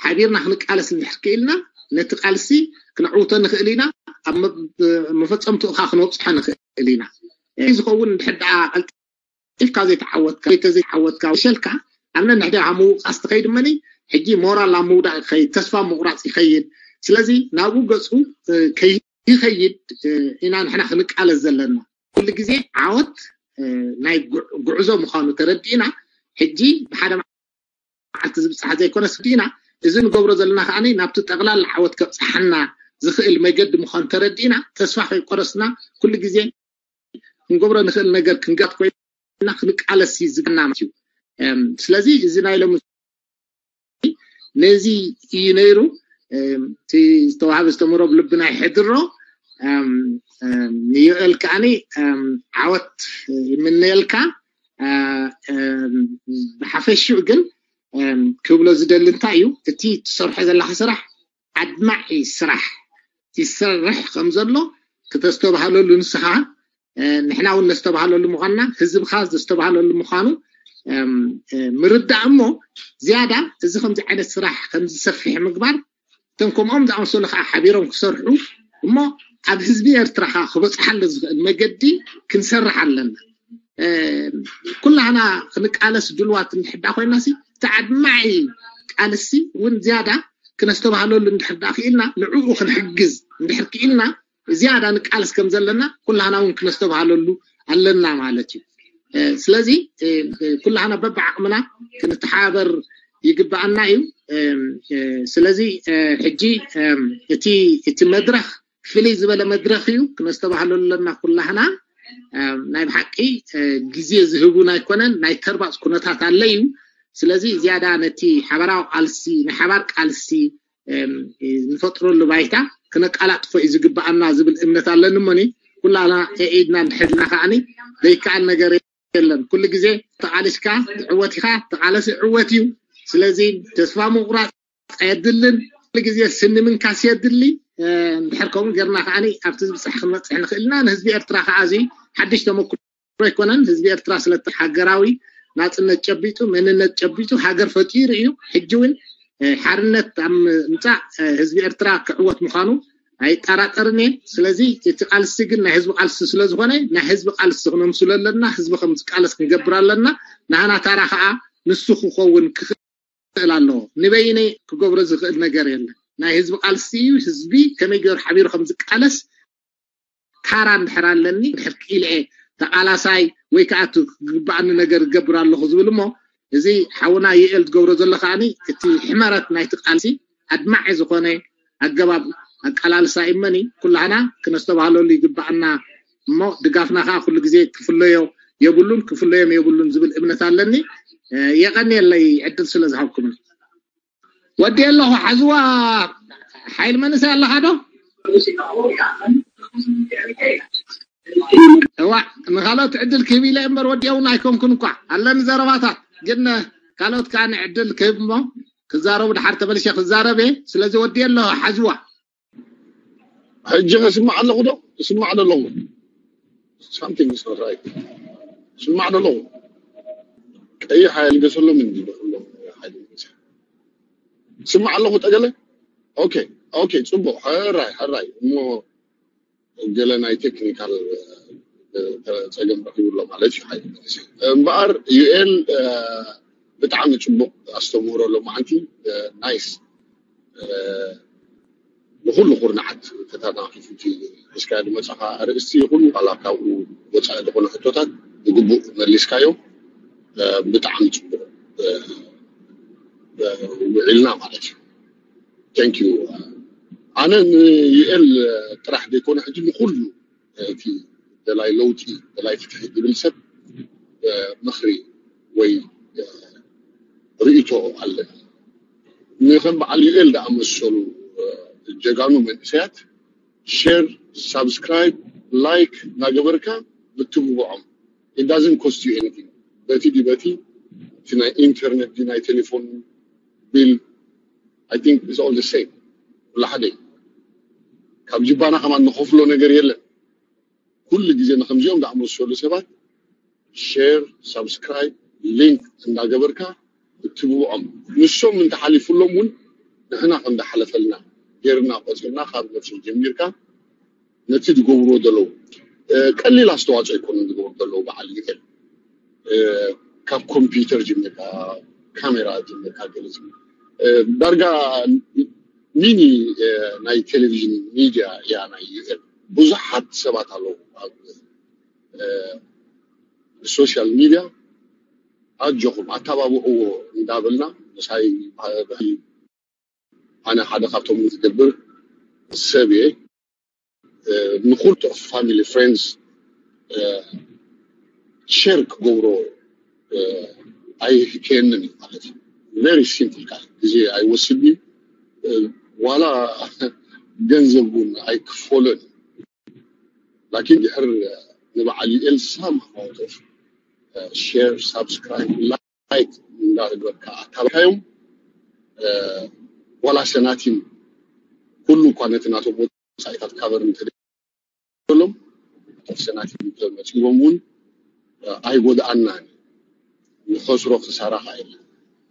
ሓቢርና ክንቃለስ እንድሕር ክኢልና ነቲ ቃልሲ ክነዕውቶ ንኽእል ኢና። ኣብ መፈፀምትኡ ከዓ ክነብፅሖ ንኽእል ኢና። እዚ ዝኸውን እንድሕር ደኣ ኢልካ ዘይተዓወትካ ወይ ተዘይተዓወትካ ወሸልካ ኣብ ነንሕድሕድኻ ምውቃስ ትኸይድ እመኒ ሕጂ ሞራል ኣብ ምውዳቅ ይኸይድ ተስፋ ምቁራፅ ይኸይድ ስለዚ ናብኡ ገፁ ከይኸይድ ኢና ንሕና ክንቃለስ ዘለና ኩሉ ግዜ ዓወት ናይ ጉዕዞ ምዃኑ ተረዲእና ሕጂ ብሓደ መዓልቲ ዝብፃሕ ዘይኮነስ ዲና እዚ ንገብሮ ዘለና ከዓ ናብቲ ጠቕላላ ዓወት ከብፅሓና ዝኽእል መገዲ ምዃኑ ተረዲእና ተስፋ ከይቆረስና ኩሉ ግዜ ክንገብሮ ንኽእል ነገር ክንጋት ኮይና ክንቃለስ ዝግና እዩ። ስለዚ እዚ ናይ ሎም ነዚ እዩ ነይሩ እቲ ዝተዋሃበ ዝተምሮ ብልብና ይሕድሮ ንዮኤል ከዓኒ ዓወት ይምነየልካ ብሓፈሽኡ ግን ክብሎ ዝደሊ እንታይ እዩ እቲ ትሰርሖ ዘለካ ስራሕ ኣድማዒ ስራሕ ይሰርሕ ከም ዘሎ ክተስተባሃለሉ ንስኻ ንሕና እውን ነስተባሃለሉ ምዃንና ህዝብኻ ዘስተባሃለሉ ምዃኑ ምርዳእ እሞ ዝያዳ እዚ ከምዚ ዓይነት ስራሕ ከምዝሰፍሕ ምግባር እቶም ከምኦም ዝኣመሰሉ ከዓ ሓቢሮም ክሰርሑ እሞ ኣብ ህዝቢ ኤርትራ ከዓ ክበፅሓሉ ዝኽእል መገዲ ክንሰርሕ ኣለና። ኩላህና ክንቃለስ ድልዋት እንድሕዳ ኮይና ሲ እቲ ኣድማዒ ቃልሲ እውን ዝያዳ ክነስተባህለሉ እንድሕር ዳ ክኢልና ንዕኡ ክንሕግዝ እንድሕር ክኢልና ዝያዳ ንቃለስ ከም ዘለና ኩላህና እውን ክነስተባህለሉ ኣለና ማለት እዩ። ስለዚ ኩላህና በብዓቕምና ክንተሓባበር ይግባኣና እዩ። ስለዚ ሕጂ እቲ መድረኽ ፍልይ ዝበለ መድረኽ እዩ፣ ክነስተባህለሉ ኣለና ኩላህና። ናይ ብሓቂ ግዜ ዝህቡን ኣይኮነን፣ ናይ ተርባፅ ኩነታት ኣለ እዩ። ስለዚ ዝያዳ ነቲ ሓበራዊ ቃልሲ፣ ናይ ሓባር ቃልሲ ንፈጥረሉ ባይታ ክነቃላጥፎ እዩ ዝግባኣና ዝብል እምነት ኣለኒ። እሞኒ ኩላና ኢድና እንድሕልና ከዓኒ ዘይከኣል ነገር የለን። ኩሉ ግዜ ተቓሊስካ ትዕወት ኢኻ፣ ተቓለስ ይዕወት እዩ። ስለዚ ተስፋ ምቑራፅ ኣየድልን። ኩሉ ግዜ ስኒ ምንካስ የድሊ። እንድሕር ከምኡ ጌርና ከዓኒ ኣብቲ ዝብፃሕ ክንበፅሕ ንኽእል ኢና። ንህዝቢ ኤርትራ ከዓ እዚ ሓድሽ ተመክሮ ኣይኮነን። ህዝቢ ኤርትራ ስለቲ ሃገራዊ ናፅነት ጨቢጡ፣ መንነት ጨቢጡ፣ ሃገር ፈጢሩ እዩ። ሕጂ እውን ሓርነት ኣብ ምምፃእ ህዝቢ ኤርትራ ክዕወት ምዃኑ ኣይጠራጠርን እየ። ስለዚ እቲ ቃልሲ ግን ናይ ህዝቢ ቃልሲ ስለዝኾነ ናይ ህዝቢ ቃልሲ ክነምስሎ ኣለና። ህዝቢ ከም ዝቃለስ ክንገብር ኣለና። ናህና ታራ ከዓ ንሱ ክኸውን ክኽእል ኣለዎ። ንበይነይ ክገብሮ ዝኽእል ነገር የለን። ናይ ህዝቢ ቃልሲ እዩ። ህዝቢ ከመይ ገይሩ ሓቢሩ ከም ዝቃለስ ታራ እንድሕር ኣለኒ፣ እንድሕር ክኢለ እየ ተቓላሳይ ወይ ከዓ እቲ ክግባኣኒ ነገር እገብር ኣለኹ ዝብል እሞ፣ እዚ ሓውና ዩኤል ዝገብሮ ዘሎ ከዓኒ እቲ ሕመረት ናይቲ ቃልሲ ኣድማዒ ዝኾነ ኣገባብ ኣቃላልሳ እመኒ ኩላህና ክነስተባህለሉ ይግባኣና እሞ፣ ድጋፍና ከዓ ኩሉ ግዜ ክፍለዮ የብሉን፣ ክፍለዮም የብሉን ዝብል እምነት ኣለኒ። የቐንየለይ ዕድል ስለ ዝሃብኩምኒ። ወዲ ኣለኹ ሓዝዋ ሓይል መንእሰይ ኣለኻ ዶ? እዋ፣ ንኻልኦት ዕድል ክህብ ኢለ እምበር ወዲ እውን ኣይኮንኩን እኳ። ኣለኒ ዘረባታት፣ ግን ካልኦት ከዓ ንዕድል ክህብ እሞ ክዛረቡ ድሓር ተመልሼ ክዛረብ እየ። ስለዚ ወዲ ኣለኹ ሓዝዋ። ሕጂ ከስማዕ ኣለኹ ዶ? ስማዕ ዶ ኣለኹ? Something is not right። ስማዕ ዶ ኣለኹ? ቀይሕ ሓይል ገሰሎም እንዲ ኩሎም ሓይል ገሰ። ስማዕ ኣለኹ ጠገለ? ኦኬ፣ ኦኬ፣ ጽቡቕ። ሕራይ፣ ሕራይ። እሞ ገለ ናይ ቴክኒካል ጸገም ረኺቡ ኣሎ ማለት እዩ። ሓይል ገሰ። እምበኣር ዩኤል ብጣዕሚ ጽቡቕ ኣስተምህሮ ሎማዓንቲ። ናይስ። ንኹሉ ኩርናዓት ተተናኺፉ እቲ ሒዝካዮ ዝመጻኻ ኣርእስቲ ይኹን ዋላ ካብኡ ወጻኢ ዝኾኑ ሕቶታት ብግቡእ መሊስካዮ። ብጣዕሚ ጽቡቕ ውዒልና ማለት እዩ። Thank you። ኣነ ንዩኤል ጥራሕ ዘይኮነ ሕጂ ንኹሉ እቲ ደላይ ለውጢ፣ ደላይ ፍትሒ ዝብል ሰብ ምኽሪ ወይ ርእይቶ ኣለኒ። ንከም በዓል ዩኤል ዝኣመሰሉ ጀጋኑ መንእሰያት ሼር፣ ሳብስክራይብ፣ ላይክ እናገበርካ ምትብብዖም። It doesn't cost you anything። በቲ ድዩ በቲ እቲ ናይ ኢንተርኔት ድዩ ናይ ቴሌፎን ቢል፣ I think it's all the same። ኩሉ ሓደ እዩ። ካብ ጅባና ከማን ንኸፍሎ ነገር የለን። ኩሉ ግዜ ንከምዚኦም ዝኣመሰሉ ሰባት ሼር፣ ሳብስክራይብ፣ ሊንክ እንዳገበርካ እትብብዖም። ንሶም እንተሓሊፉሎም እውን ንሕና ከም ዝሓለፈልና ጌርና ቆፂርና ካብ ነብሶም ጀሚርካ ነቲ ዝገብርዎ ዘለዉ ቀሊል ኣስተዋፅኦ ኣይኮኑን ዝገብሩ ዘለዉ በዓል ዩኤል። ካብ ኮምፒውተር ጀሚርካ፣ ካሜራ ጀሚርካ፣ ገለ ዳርጋ ሚኒ ናይ ቴሌቪዥን ሚድያ እያ ናይ ዩኤል። ብዙሓት ሰባት ኣለዉ ኣብ ሶሻል ሚድያ ኣጆኹም ኣተባብዕዎ እንዳበልና ምሳይ ኣነ ሓደ ካብቶም ዝገብር ሰብ እየ። ንኩሉ ፋሚሊ ፍሬንድስ ሼር ክገብሮ ኣይህከየንን እዩ ማለት እዩ። ቨሪ ሲምፕል ቃል ግዜ ኣይወስድን እዩ። ዋላ ገንዘብ እውን ኣይክፈሎን እዩ። ላኪን ድሕር ንበዓል ዩኤል ሳም ኣማውንት ኦፍ ሼር ሳብስክራይብ ላይክ እንዳገበርካ ኣታባብዓዮም። ዋላ ሰናቲም ኩሉ እኳ ነቲ ናቶም ወፃኢታት ካቨር እንተሎም ሰናቲም እንተመፂዎም እውን ኣይጎድኣናን። ንኸስሮ ክሳራ ከዓ የለን።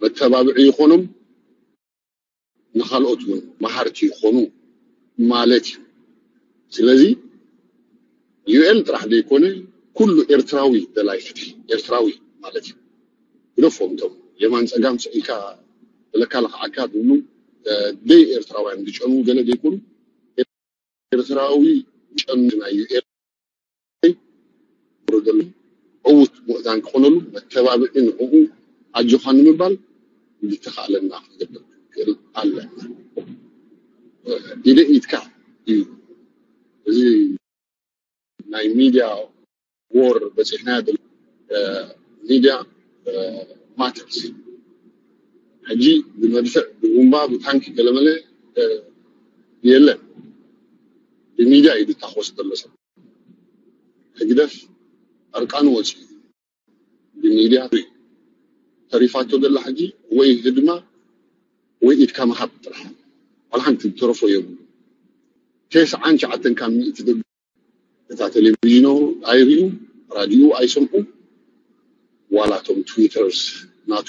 መተባብዒ ይኾኖም፣ ንኻልኦት እውን መሃርቲ ይኾኑ ማለት እዩ። ስለዚ ዩኤል ጥራሕ ዘይኮነ ኩሉ ኤርትራዊ ደላይ ፍትሒ ኤርትራዊ ማለት እዩ። ግደፎም እቶም የማን ፀጋም ስዒልካ ብለካ ለኽዓካ ዝብሉ ደይ ኤርትራውያን ዝጨኑ ገለ ዘይኮኑ ኤርትራዊ ጨኑ ናይ ዩኤል ዘሎ ዕዉት ምእዛን ክኾነሉ መተባብዒ ንዕኡ ኣጆኻ ንምባል ዝተኻእለና ክንገብር ክንክእል ኣለና። ኢደ ኢድካ እዩ። እዚ ናይ ሚድያ ዎር በፂሕና። ሚድያ ማተርስ። ሕጂ ብመድፍዕ ብቡምባ ብታንኪ ገለመለ የለን። ብሚድያ እዩ ዝታኮስ ዘሎ ሰብ። ህግደፍ ዕርቃኑ ወፂኡ ብሚድያ ተሪፋቶ ዘላ ሕጂ ወይ ህድማ ወይ ኢድካ ምሃብ ጥራሕ። ዋላ ሓንቲ ተረፎ የብሉ። ተስዓን ትሽዓተን ካብ ሚእቲ ደግ እታ ቴሌቪዥኖ ኣይርእዩ፣ ራድዮ ኣይሰምዑ። ዋላ እቶም ትዊተርስ ናቱ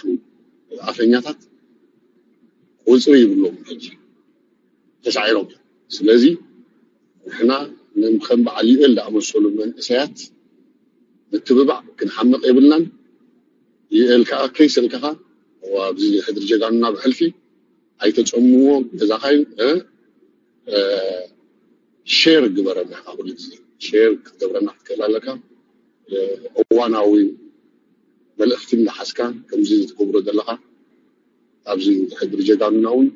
ኣፈኛታት ቁፅሪ ይብሎም ሕጂ ተሳዒሮም እዮም። ስለዚ ንሕና ከም በዓል ዩኤል ዝኣመሰሉ መንእሰያት ምትብባዕ ክንሓምቕ የብልናን። ዩኤል ከዓ ከይሰልከኻ ኣብዚ ሕድሪ ጀጋኑና ብሕልፊ ኣይተፀምዎ። ገዛኻይ ሼር ግበረና። ካብ ኩሉ ግዜ ሼር ክትገብረና ክትክእል ኣለካ። እዋናዊ መልእኽቲ እንዳሓዝካ ከምዚ ትገብሮ ዘለካ ኣብዚ ሕድሪ ጀጋኑና እውን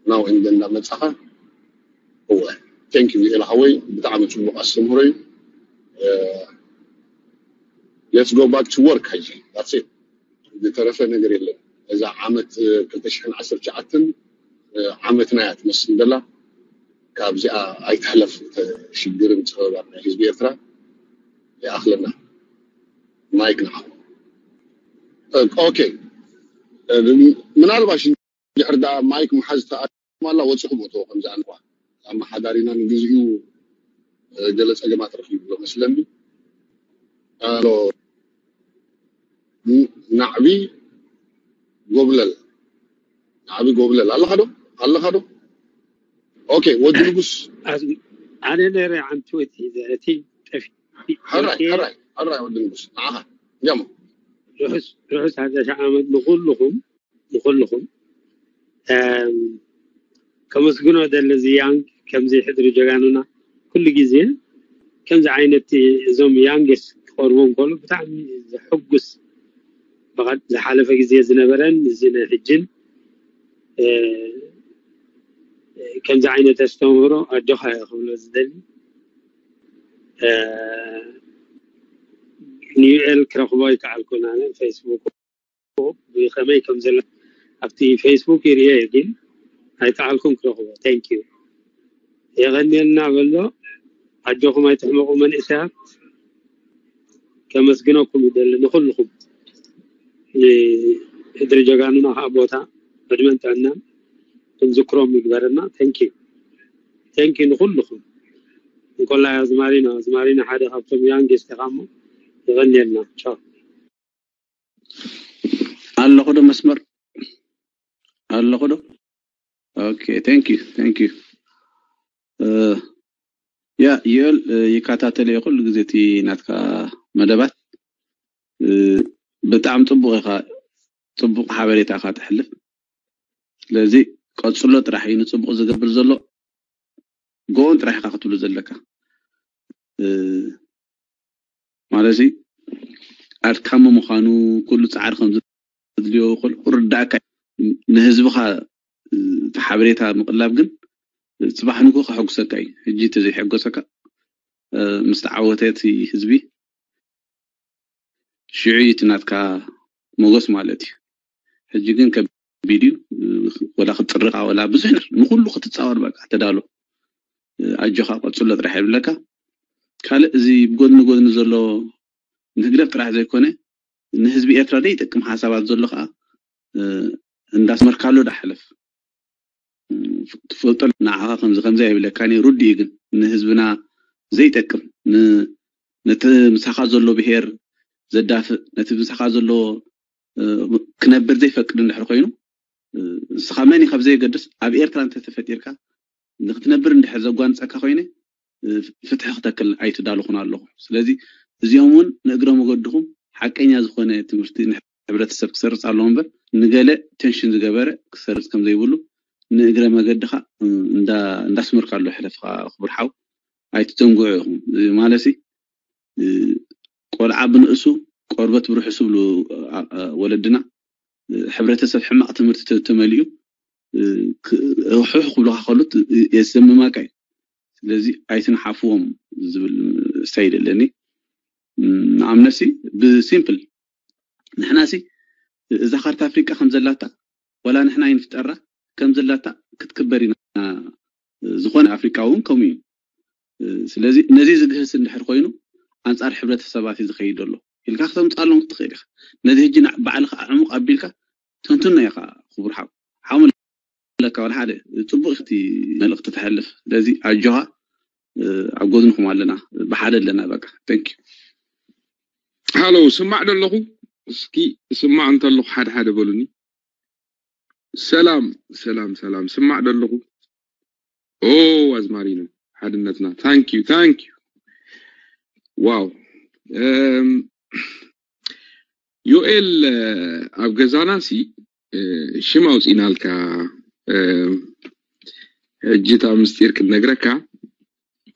ናው እንደ እንዳመፃኻ። እወ፣ ቴንክ ዩ ኤላ ሓወይ፣ ብጣዕሚ ፅቡቅ ኣስተምህሮ እዩ። Let's go back to work። ሕጂ that's it። ዝተረፈ ነገር የለን። እዛ ዓመት ክልተ ሽሕን ዓሰርተ ትሽዓተን ዓመትና እያ ትመስል ዘላ። ካብዚኣ ኣይትሕለፍ። ሽግርን ፀበባን ናይ ህዝቢ ኤርትራ ይኣኽለና። ማይክ ንዓ። ኦኬ፣ ምናልባሽ ድሕር ዳ ማይክ ምሓዝ ተኣማላ ወፂኹ ቦቶ ከምዚ ኣንዋ ኣመሓዳሪና ንግዚኡ ገለ ፀገማት ረኺቡ ኣሎ መስለኒ። ኣሎ ናዕቢ ጎብለል፣ ናዕቢ ጎብለል ኣለኻ ዶ? ኣለኻ ዶ? ኦኬ፣ ወዲ ንጉስ። ኣነ ነረ ዓንቲ ወቲ ዘቲ ጠፊ። ሕራይ፣ ሕራይ፣ ሕራይ፣ ወዲ ንጉስ። ንዓኻ። ጀሞ። ርሑስ፣ ርሑስ ሓድሽ ዓመት ንኹልኹም፣ ንኹልኹም። ከመስግኖ ደሊ እዚ ያንግ ከምዚ ሕድሪ ጀጋኑና ኩሉ ግዜ ከምዚ ዓይነት እዞም ያንግስ ክቐርቡ እንከሎ ብጣዕሚ ዘሐጉስ፣ ዝሓለፈ ግዜ ዝነበረን እዚ ናይ ሕጅን ከምዚ ዓይነት ኣስተምህሮ ኣጆኻ እየ ክብሎ ዝደሊ። ኒውኤል ክረኽቦ ኣይከኣልኩን ኣነ ፌስቡክ ብኸመይ ከም ዘሎ ኣብቲ ፌስቡክ ይርእዮ እየ፣ ግን ኣይከኣልኩን ክረኽቦ። Thank you። የቐንየልና በሎ። ኣጆኹም ኣይትሕመቑ መንእሰያት። ከመስግነኩም ይደሊ ንኹልኹም። ሕድሪ ጀጋኑና ከዓ ቦታ ዕድመን ጥዕናን ክንዝክሮም ይግበረና። Thank you። Thank you ንኹልኹም። እንኮላይ ኣዝማሪኖ፣ ኣዝማሪኖ ሓደ ካብቶም ያንጌስት ኢኻ እሞ የቐንየልና። ቻው። ኣለኹ ዶ መስመር ኣለኹ ዶ? Okay, thank you, thank you። ያ ዩኤል፣ ይከታተል እየ ኩሉ ግዜ እቲ ናትካ መደባት። ብጣዕሚ ፅቡቅ ኢኻ፣ ፅቡቅ ሓበሬታ ኢኻ ተሕልፍ። ስለዚ ቀፅሎ ጥራሕ እዩ ንፅቡቅ ዝገብር ዘሎ። ጎን ጥራሕ ኢኻ ክትብሉ ዘለካ። ማለት ኣድካሚ ምዃኑ፣ ኩሉ ፃዕሪ ከም ዘድልዮ ኩሉ ክርዳእካ እዩ። ንህዝብኻ እቲ ሓበሬታ ምቕላብ ግን ፅባሕ ንጎ ከሐጉሰካ እዩ። ሕጂ ተዘይሐጎሰካ ምስ ተዓወተ እቲ ህዝቢ ሽዑ እዩ እቲ ናትካ ሞገስ ማለት እዩ። ሕጂ ግን ከቢድ እዩ። ወላ ክትጥርቃ ወላ ብዙሕ ነገር ንኩሉ ክትፃወር በቃ ተዳሎ። ኣጆኻ ቀፅሎ ጥራሕ የብለካ። ካልእ እዚ ብጎድኒ ጎድኒ ዘሎ ንህግደፍ ጥራሕ ዘይኮነ ንህዝቢ ኤርትራ ዘይጠቅም ሓሳባት ዘሎ ከዓ እንዳስመርካሉ ዳሕለፍ። ትፈልጦ ንዓኻ ከምዚ ከምዚ ኣይብለካን እየ፣ ርዱእ እዩ። ግን ንህዝብና ዘይጠቅም፣ ን-፣ ነቲ ምሳኻ ዘሎ ብሄር ዘዳፍእ፣ ነቲ ምሳኻ ዘሎ፣ እ፣ ክነብር ዘይፈቅድ እንድሕር ኮይኑ፣ እ፣ ንስኻ መን ኢኻ ብዘየገድስ ኣብ ኤርትራ እንተተፈጢርካ ንክትነብር እንድሕር ዘጓንፀካ ኮይነ፣ እ፣ ፍትሒ ክተክል ኣይትዳለኹን ኣለኹ። ስለዚ እዚኦም እውን ንእግረ መገድኹም ሓቀኛ ዝኾነ ትምህርቲ ንሕብረተሰብ ክሰርፅ ኣለዎ እምበር ንገለ ቴንሽን ዝገበረ ክሰርፅ ከም ዘይብሉ ንእግረ መገድኻ፣ እ፣ እንዳ-፣ እንዳስመርካሉ ሕለፍኻ ክቡር ሓው ኣይትዘንግዑ ኢኹም። እ፣ ማለትሲ፣ እ፣ ቆልዓ ብንእሱ ቆርበት ብርሑሱ ብሉ፣ እ፣ እ፣ ወለድና። ሕብረተሰብ ሕማቕ ትምህርቲ ተመሊኡ ርሑሕ ክብሉካ ከሉ የሰምመካ እዩ። ስለዚ ኣይትንሓፍዎም ዝብል ስታይል ኣለኒ። ንኣብነሲ ብሲምፕል ንሕናሲ እዛ ካርታ ኣፍሪቃ ከም ዘላታ ዋላ ንሕና ይንፍጠራ ከም ዘላታ ክትክበር ኢና ዝኾነ ኣፍሪቃዊ እውን ከምኡ እዩ። ስለዚ ነዚ ዝግህስ እንድሕር ኮይኑ ኣንጻር ሕብረተሰባት እዩ ዝኸይድ ዘሎ ኢልካ ክተምጻሎም ክትኽእል ኢኻ። ነዚ ሕጂ ባዕልኻ ኣዕሙቕ ኣቢልካ ተንትኖ ኢኻ ክቡር ሓው ሓሙ ለካ ወላ ሓደ ጽቡቕ እቲ መልእኽቲ ተሕልፍ። ስለዚ ኣጆኻ ኣብ ጎድንኹም ኣለና ብሓደ ኣለና በቃ thank you። ሃሎ ስማዕ ደለኹ እስኪ ስማዕ እንተለኹ ሓደ ሓደ በሉኒ። ሰላም ሰላም ሰላም ስማዕ ደለኹ። ኦ ኣዝማሪኖ ሓድነትና thank you thank you። ዋው ዮኤል ኣብ ገዛና ሲ ሽም ኣውፂእናልካ ሕጂ እታ ምስጢር ክንነግረካ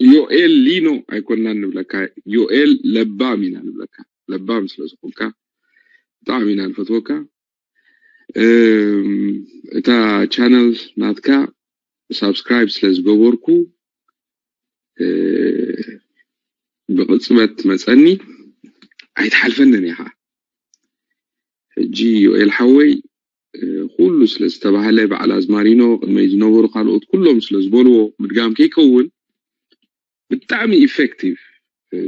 ዮኤል ሊኖ ኣይኮናን ንብለካ ዮኤል ለባም ኢና ንብለካ ለባም ስለዝኮንካ ብጣዕሚ ኢና ንፈትወካ። እታ ቻነል ናትካ ሳብስክራይብ ስለዝገበርኩ ብቅፅበት መፀኒ ኣይትሓልፈንን ኢኻ። ሕጂ ዮኤል ሓወይ ኩሉ ስለዝተባህለ በዓል ኣዝማሪኖ ቅድመይ ዝነበሩ ካልኦት ኩሎም ስለዝበልዎ ምድጋም ከይከውን ብጣዕሚ ኢፌክቲቭ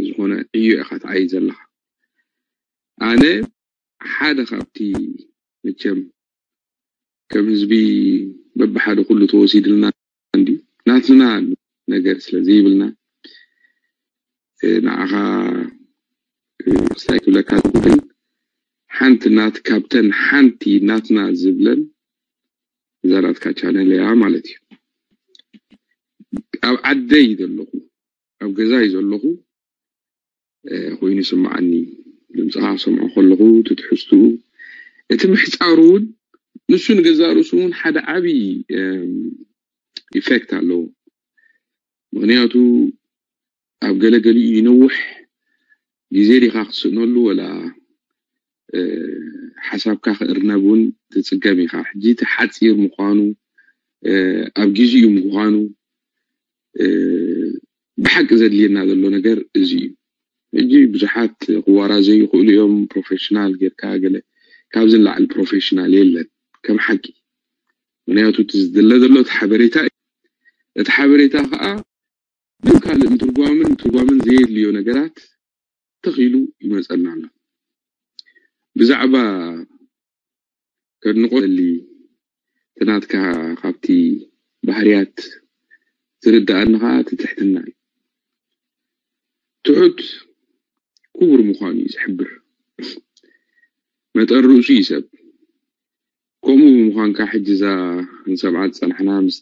ዝኾነ ዕዮ ኢኻ ትዓይ ዘለኻ። ኣነ ሓደ ካብቲ መቸም ከም ህዝቢ በብሓደ ኩሉ ተወሲድልና እንዲ ናትና ነገር ስለ ዘይብልና ንዓኻ ክስታይ ክብለካ ግን ሓንቲ ናት ካብተን ሓንቲ ናትና ዝብለን እዛ ናትካ ቻነል እያ ማለት እዩ። ኣብ ዓደይ ዘለኹ ኣብ ገዛይ ዘለኹ ኮይኑ ይስምዓኒ። ድምፅኻ ክሰምዖ ከለኹ እቲ ትሕዝትኡ እቲ ምሕፃሩ እውን ንሱ ንገዛእ ርእሱ እውን ሓደ ዓብዪ ኢፌክት ኣለዎ። ምክንያቱ ኣብ ገለገሊኡ ይነውሕ ግዜ ዲኻ ክትስእነሉ ወላ ሓሳብካ ክእርነብ እውን ትፅገም ኢኻ። ሕጂ እቲ ሓፂር ምዃኑ ኣብ ግዜኡ ምዃኑ ብሓቂ ዘድልየና ዘሎ ነገር እዚ እዩ። ሕጂ ብዙሓት ክዋራዘዩ ይኽእሉ እዮም። ፕሮፌሽናል ጌርካ ገለ ካብዚ ንላዕሊ ፕሮፌሽናል የለን ከም ሓቂ። ምክንያቱ እቲ ዝድለ ዘሎ እቲ ሓበሬታ እዩ። እቲ ሓበሬታ ከዓ ብካልእ ምትርጓምን ምትርጓምን ዘየድልዮ ነገራት ተኺሉ ይመፀና ኣሎ። ብዛዕባ ከድንቆ ደሊ እቲ ናትካ ካብቲ ባህርያት ዝርድኣኒ ከዓ እቲ ትሕትና እዩ። ትሑት ክቡር ምዃኑ እዩ ዝሕብር። መጠን ርእሱ እዩ ሰብ። ከምኡ ብምዃንካ ሕጂ እዛ ንሰብዓ ዝፀናሕና ምስ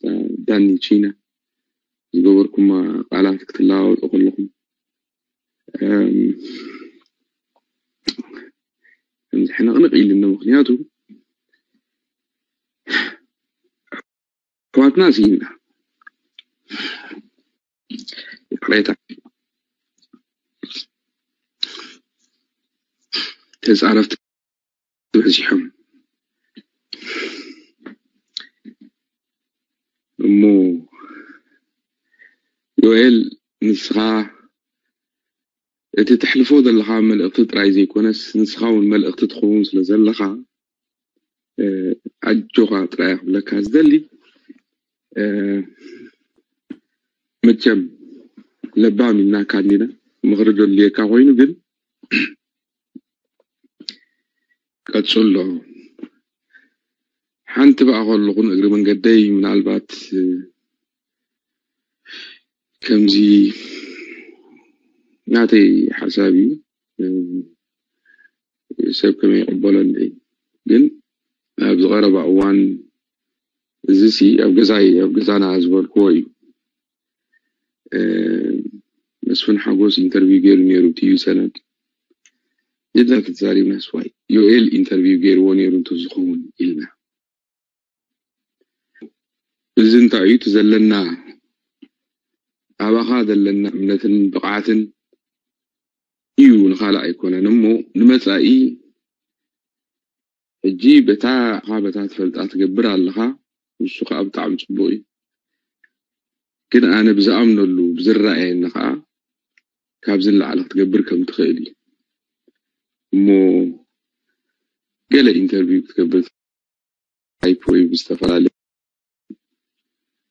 ዳኒ ቺና ዝገበርኩማ ቃላት ክትለዋወጡ ከለኹም ከምዚ ሕንቕንቕ ኢልኒ። ምክንያቱ ኣሕዋትና ስኢንና ይቕሬታ ተፃረፍቲ በዚሖም እሞ ዮኤል ንስኻ እቲ ተሕልፎ ዘለኻ መልእኽቲ ጥራይ ዘይኮነስ ንስኻ እውን መልእኽቲ ትኸውን ስለ ዘለኻ ኣጆኻ ጥራይ ክብለካ ዝደሊ። መቸም ለባም ኢልና ካሊና ምኽሪ ደልየካ ኮይኑ ግን ቀፅሎ ሓንቲ በኣ ከለኹ ንእግሪ መንገደይ ምናልባት ከምዚ ናተይ ሓሳብ እዩ። ሰብ ከመይ ይቕበሎ እንደ ግን ኣብዚ ቀረባ እዋን እዚ ሲ ኣብ ገዛይ ኣብ ገዛና ዝበልክዎ እዩ። መስፍን ሓጎስ ኢንተርቪው ገይሩ ነይሩ ትዩ ሰነድ ጀድና ተዛሪብና ስዋይ ዮኤል ኢንተርቪው ገይርዎ ነይሩ እንተዝኸውን ኢልና እዚ እንታይ እዩ እቲ ዘለና ኣባኻ ዘለና እምነትን ብቕዓትን እዩ ንኻልእ ኣይኮነን እሞ ንመፃኢ ሕጂ በታ በታ ትፈልጣ ትገብር ኣለኻ። ንሱ ከዓ ብጣዕሚ ፅቡቅ እዩ። ግን ኣነ ብዝኣምነሉ ብዝረኣየኒ ከዓ ካብዚ ንላዕሊ ክትገብር ከም ትኽእል እዩ። እሞ ገለ ኢንተርቪው ክትገብር ታይፕ ወይ ብዝተፈላለዩ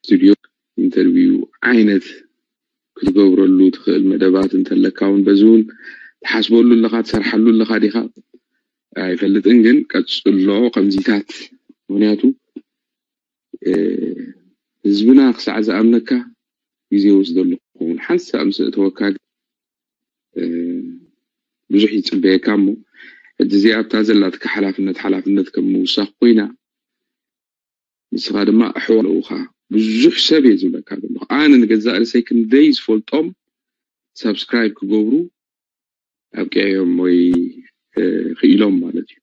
ስቱዲዮ ኢንተርቪው ዓይነት ክትገብረሉ ትኽእል መደባት እንተለካ እውን በዚ እውን ትሓስበሉ ኣለኻ፣ ትሰርሓሉ ኣለኻ ዲኻ ኣይፈልጥን። ግን ቀፅሎ ከምዚታት፣ ምክንያቱ ህዝብና ክሳዕ ዝኣምነካ ግዜ ወስደሉ ክኸውን ሓንሳእ ምስ እተወካ ብዙሕ ይፅበየካ። እሞ ሕዚ እዚኣ ኣብታ ዘላትካ ሓላፍነት ሓላፍነት ከም ምውሳኽ ኮይና ንስኻ ድማ ኣሕዋት ኣለውኻ። ብዙሕ ሰብ እየ ዝብለካ ዘለኹ። ኣነ ንገዛእ ርእሰይ ክንደይ ዝፈልጦም ሳብስክራይብ ክገብሩ ኣብቂዐዮም ወይ ክኢሎም ማለት እዩ።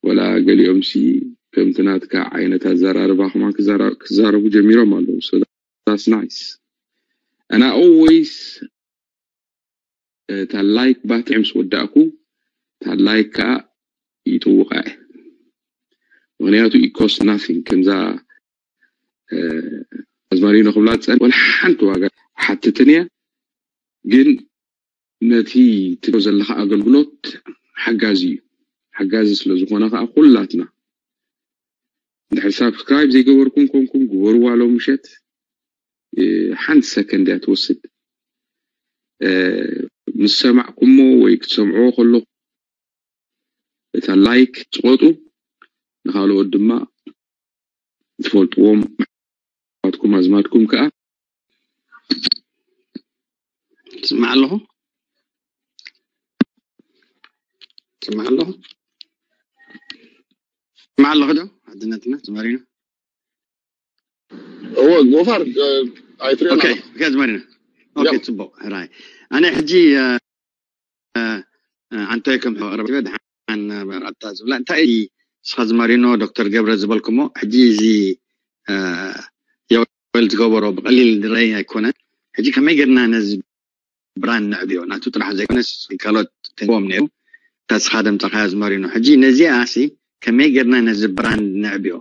ወላ ገሊኦም ሲ ከምቲ ናትካ ዓይነት ኣዘራርባ ከማን ክዛረቡ ጀሚሮም ኣለዉ። ናይስ ኣና ኦልዌይስ እታ ላይክ ባትሪ ምስ ወዳእኩ እታ ላይክ ከዓ ይጥውቃ እየ። ምክንያቱ ኢኮስ ናቲንግ ከምዛ ኣዝማሪኖ ክብላ ዝፀን ወላ ሓንቲ ዋጋ ሓትትን እያ። ግን ነቲ ትገብሮ ዘለካ ኣገልግሎት ሓጋዚ እዩ። ሓጋዚ ስለ ዝኾነ ከዓ ኩላትና እንድሕር ሳብስክራይብ ዘይገበርኩም ኮንኩም ግበርዋ። ሎም ምሸት ሓንቲ ሰከንድ እያ ትወስድ። ምስ ሰማዕኩሞ ወይ ክትሰምዕዎ ከለኹ እታ ላይክ ፅቆጡ፣ ንካልኦት ድማ ትፈልጥዎም ኣትኩም ኣዝማድኩም ከዓ ትስማዕ ኣለኹ ትስማዕ ኣለኹ ትስማዕ ኣለኹ ዶ ኣድነትና ትመሪና እወ ጎፋር ኣይትሪኦ ኦኬ ኦኬ ትመሪና ኦኬ ጽቡቅ ሕራይ ኣነ ሕጂ ኣንቶይ ከም ረብበ ድሓን ኣታ ዝብላ እንታይ ስኻ ዝማሪኖ ዶክተር ገብረ ዝበልኩሞ ሕጂ እዚ የወል ዝገበሮ ብቀሊል ድረይ ኣይኮነን ሕጂ ከመይ ገርና ነዚ ብራን ንዕብዮ ናቱ ጥራሕ ዘይኮነስ ካልኦት ተንዎም ነይሩ እታ ስኻ ደምፀኻያ ዝማሪኖ ሕጂ ነዚኣ ሲ ከመይ ገርና ነዚ ብራን ንዕብዮ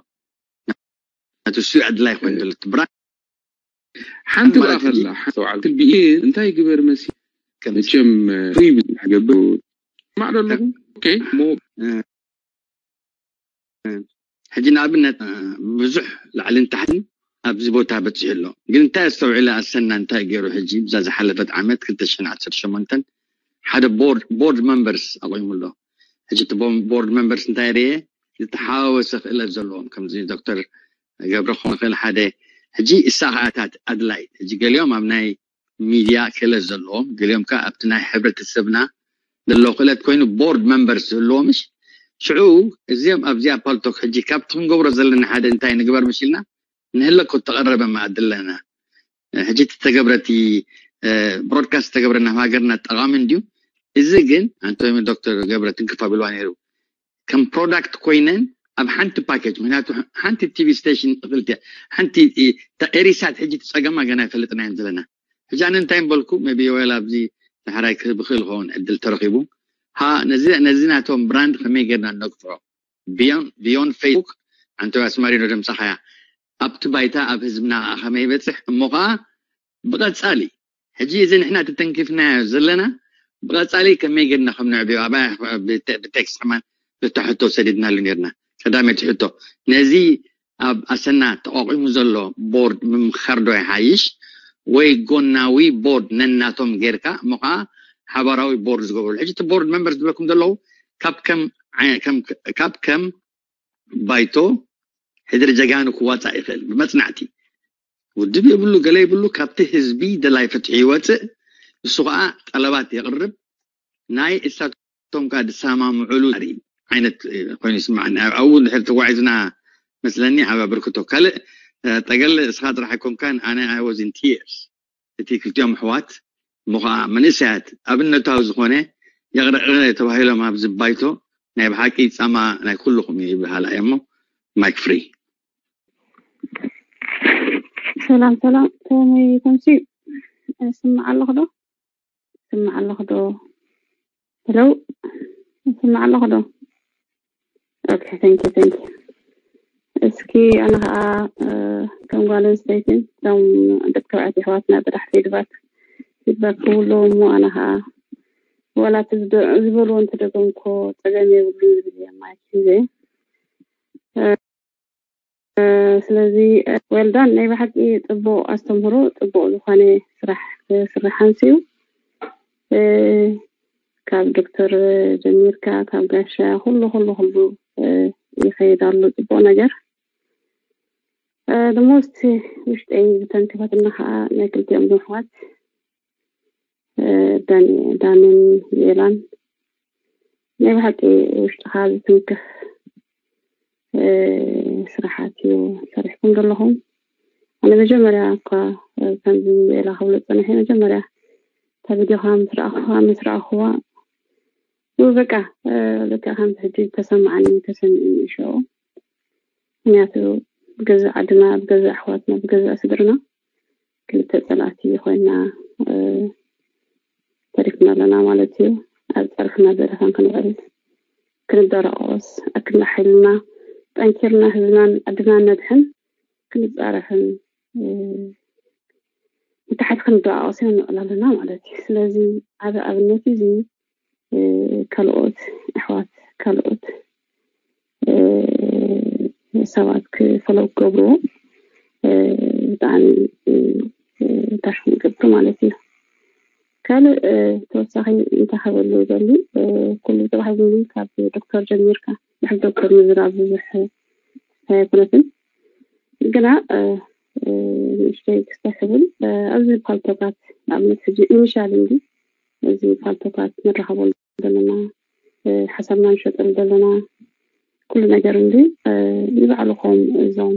ናቱ ሱ ኣድላይ ኮይኑ ዘሎ ብራን ሓንቲ ብኣ ከላ ሓስተውዓል ክልቢኢ እንታይ ግበር መሲ መቸም ሪብ ገብር ማዕዶ ኣለኹ ሞ ሕጂ ንኣብነት ብዙሕ ላዕልን ታሕትን ኣብዚ ቦታ በፂሑ ኣሎ ግን እንታይ ኣስተውዒለ ኣሰና እንታይ ገይሩ ሕጂ ብዛ ዝሓለፈት ዓመት ክልተ ሽሕን ዓሰርተ ሸሞንተን ሓደ ቦርድ መንበርስ ኣቆይሙ ኣሎ ሕጂ ቦርድ መንበርስ እንታይ ርየ ዝተሓዋወሰ ክእለት ዘለዎም ከምዚ ዶክተር ገብረ ክኾን ክእል ሓደ ሕጂ እሳ ከኣታት ኣድላይ ሕጂ ገሊኦም ኣብ ናይ ሚድያ ክእለት ዘለዎም ገሊኦም ከዓ ኣብቲ ናይ ሕብረተሰብና ዘለዎ ክእለት ኮይኑ ቦርድ መንበርስ ዝህልዎ ምሽ ሽዑ እዚኦም ኣብዚኣ ፓልቶክ ሕጂ ካብቲ ክንገብሮ ዘለና ሓደ እንታይ ንግበር ምሽ ኢልና ንህለኮ ተቐረበ መኣዲ ኣለና ሕጂ ተገብረቲ ብሮድካስት ተገብረ ናብ ሃገርና ጠቓሚ እንድዩ እዚ ግን ኣንቶኒ ዶክተር ገብረ ትንክፍ ኣቢልዋ ነይሩ ከም ፕሮዳክት ኮይነን ኣብ ሓንቲ ፓኬጅ ምክንያቱ ሓንቲ ቲቪ ስቴሽን ክፍልቲ ሓንቲ ኤሪሳት ሕጂ ትፀገማ ገና ይፈልጥና እዮም ዘለና ሕጂ ኣነ እንታይ በልኩ ቢ ወል ኣብዚ ዳሕራይ ክህብ ክእል ኸውን ዕድል ተረኪቡ ሀ ነዚ ናቶም ብራንድ ከመይ ገርና ነግፍዖ ቢዮን ፌስቡክ ኣንተ ኣስማሪኖ ደምፀኻያ ኣብቲ ባይታ ኣብ ህዝብና ከመይ ይበፅሕ እሞ ከዓ ብቐፃሊ ሕጂ እዚ ንሕና ተተንኪፍናዮ ዘለና ብቐፃሊ ከመይ ገድና ከም ንዕብዮ ኣባያ ብቴክስት ከማን እታ ሕቶ ሰዲድናሉ ነርና ቀዳመይቲ ሕቶ ነዚ ኣብ ኣሰና ተቋቂሙ ዘሎ ቦርድ ምምኻር ዶ ይሓይሽ ወይ ጎናዊ ቦርድ ነናቶም ጌርካ እሞ ከዓ ሓባራዊ ቦርድ ዝገብሩ ሕጂ እቲ ቦርድ መንበር ዝብለኩም ዘለዉ ካብ ከም ባይቶ ሕድሪ ጀጋኑ ክዋፃእ ይኽእል ብመፅናዕቲ ውድብ የብሉ ገለ ይብሉ ካብቲ ህዝቢ ደላይ ፍትሒ ይወፅእ ንሱ ከዓ ጠለባት የቕርብ ናይ እሳቶም ከዓ ዝሰማምዕሉ ዓይነት ኮይኑ ይስማዓኒ ኣብኡ ድሕር ተጓዒዝና መስለኒ ዓብ ኣበርክቶ ካልእ ጠገል እስኻ ጥራሕ ኣይኮንካን ኣነ I was in tears እቲ ክልቲኦም ኣሕዋት እሞ ከዓ መንእሰያት ኣብነታዊ ዝኾነ የቕረቕረ ተባሂሎም ኣብዚ ባይቶ ናይ ብሓቂ ፃማ ናይ ኩልኹም እዩ ይበሃል እየ እሞ ማይክ ፍሪ ሰላም ሰላም ከመይ ተምሲ ስማዕ ኣለኹ ዶ ስማዕ ኣለኹ ዶ ሄሎ ስማዕ ኣለኹ ዶ Okay, thank you, thank you. እስኪ ኣነ ከዓ ከም ጓል ኣንስተይትን እቶም ደቂ ተባዕትዮ ኣሕዋትና ጥራሕ ፊድባክ ፊድባክ ክብሉ እሞ ኣነ ከዓ ዋላ እቲ ዝበልዎ እንትደገምኮ ፀገም የብሉን ዝብል እየ ማይክ ሒዘ። ስለዚ well done፣ ናይ ብሓቂ ፅቡቕ ኣስተምህሮ፣ ፅቡቕ ዝኾነ ስራሕ ክስራሕ ሃንስዩ። ካብ ዶክተር ጀሚርካ ካብ ጋሻ ኩሉ ኩሉ ኩሉ ይኸይድ ኣሎ ፅቡቕ ነገር። ደሞስቲ ውሽጠይ ዝተንከፈትና ከዓ ናይ ክልቲኦም ኣሕዋት ዳንን ዩኤላን ናይ ብሓቂ ውሽጥኻ ዝትንክፍ ስራሓት እዩ ሰሪሕኩም ዘለኹም። ኣነ መጀመርያ እኳ ከምዚ ዩኤላ ክብሎ ፀኒሐ መጀመርያ እታ ቪድዮኻ ምስ ረኣኹዋ ምስ ረኣኹዋ በቃ በቃ ከምዚ ሕጂ ተሰማዓኒ ተሰሚዑ ሽዑ ምክንያቱ ብገዛእ ዓድና ብገዛእ ኣሕዋትና ብገዛእ ስድርና ክልተ ፀላእቲ ኮይና ተሪፍና ኣለና ማለት እዩ። ኣብ ፀርፍና ዘለፋን ክንውዕል ክንደረቆስ ኣክንዳ ሓይልና ጠንኪርና ህዝብናን ዓድናን ነድሕን ክንፃረፍን ንታሕት ክንደቃቀስ ንውዕል ኣለና ማለት እዩ። ስለዚ ዓብ ኣብነት እዚ ካልኦት ኣሕዋት ካልኦት ሰባት ክፈለው ክገብርዎ ብጣዕሚ ታሽሙ ይገብሩ ማለት እዩ። ካልእ ተወሳኺ እንታይ ከበሉ ይደሊ ኩሉ ተባሂሉ ካብ ዶክተር ጀሚርካ ድሕሪ ዶክተር ምዝራብ ብዙሕ ኣይኮነትን ግና ንእሽተይ ክስታይ ክብል ኣብዚ ፓልቶካት ንኣብነት ሕጂ ኢኒሻል እንዲ እዚ ፓልቶካት ንራኸበሉ ዘለና ሓሳብና ንሸጠሉ ዘለና ኩሉ ነገር እንዲ ንባዕልኹም እዞም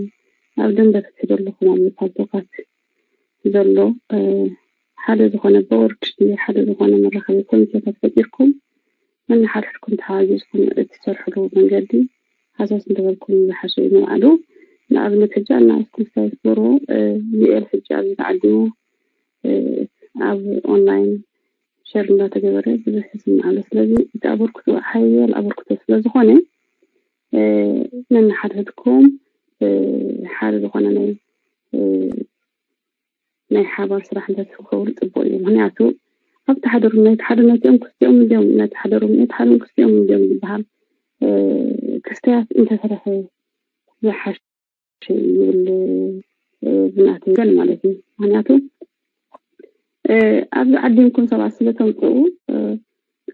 ኣብ ደንበ ትሕደልኹም ኣብ ፓልቶካት ዘሎ ሓደ ዝኾነ ቦርድ ሓደ ዝኾነ መራኸቢ ኮሚቴታት ፈጢርኩም መናሓድሕድኩም ተሓጋጊዝኩም እትሰርሕሉ መንገዲ ሃሰስ እንተበልኩም ዝሓሸ እዩ ንባዕሉ ንኣብነት ሕጂ ኣናእስኩም ሳይስበሩ ዩኤል ሕጂ ኣብዚ ተዓዲሙ ኣብ ኦንላይን ሸር እንዳተገበረ ብዙሕ ይስማዕ ኣሎ ስለዚ እቲ ኣበርክቶ ሓያል ኣበርክቶ ስለዝኾነ ነንሓድሕድኩም ሓደ ዝኾነ ናይ ናይ ሓባር ስራሕ እንተትገብሩ ፅቡቅ እዩ ምክንያቱ ኣብቲ ሓደ ሩም ናይቲ ሓደ ነቲኦም ክስቲኦም እንዲዮም ናይቲ ሓደ ሩም ናይቲ ሓደ ክስቲኦም እንዲዮም ዝበሃል ክስተያት እንተተረፈ ዝሓሸ ይብል ብናተይ ገን ማለት እዩ ምክንያቱ ኣብዚ ዓዲምኩም ሰባት ስለተምፅኡ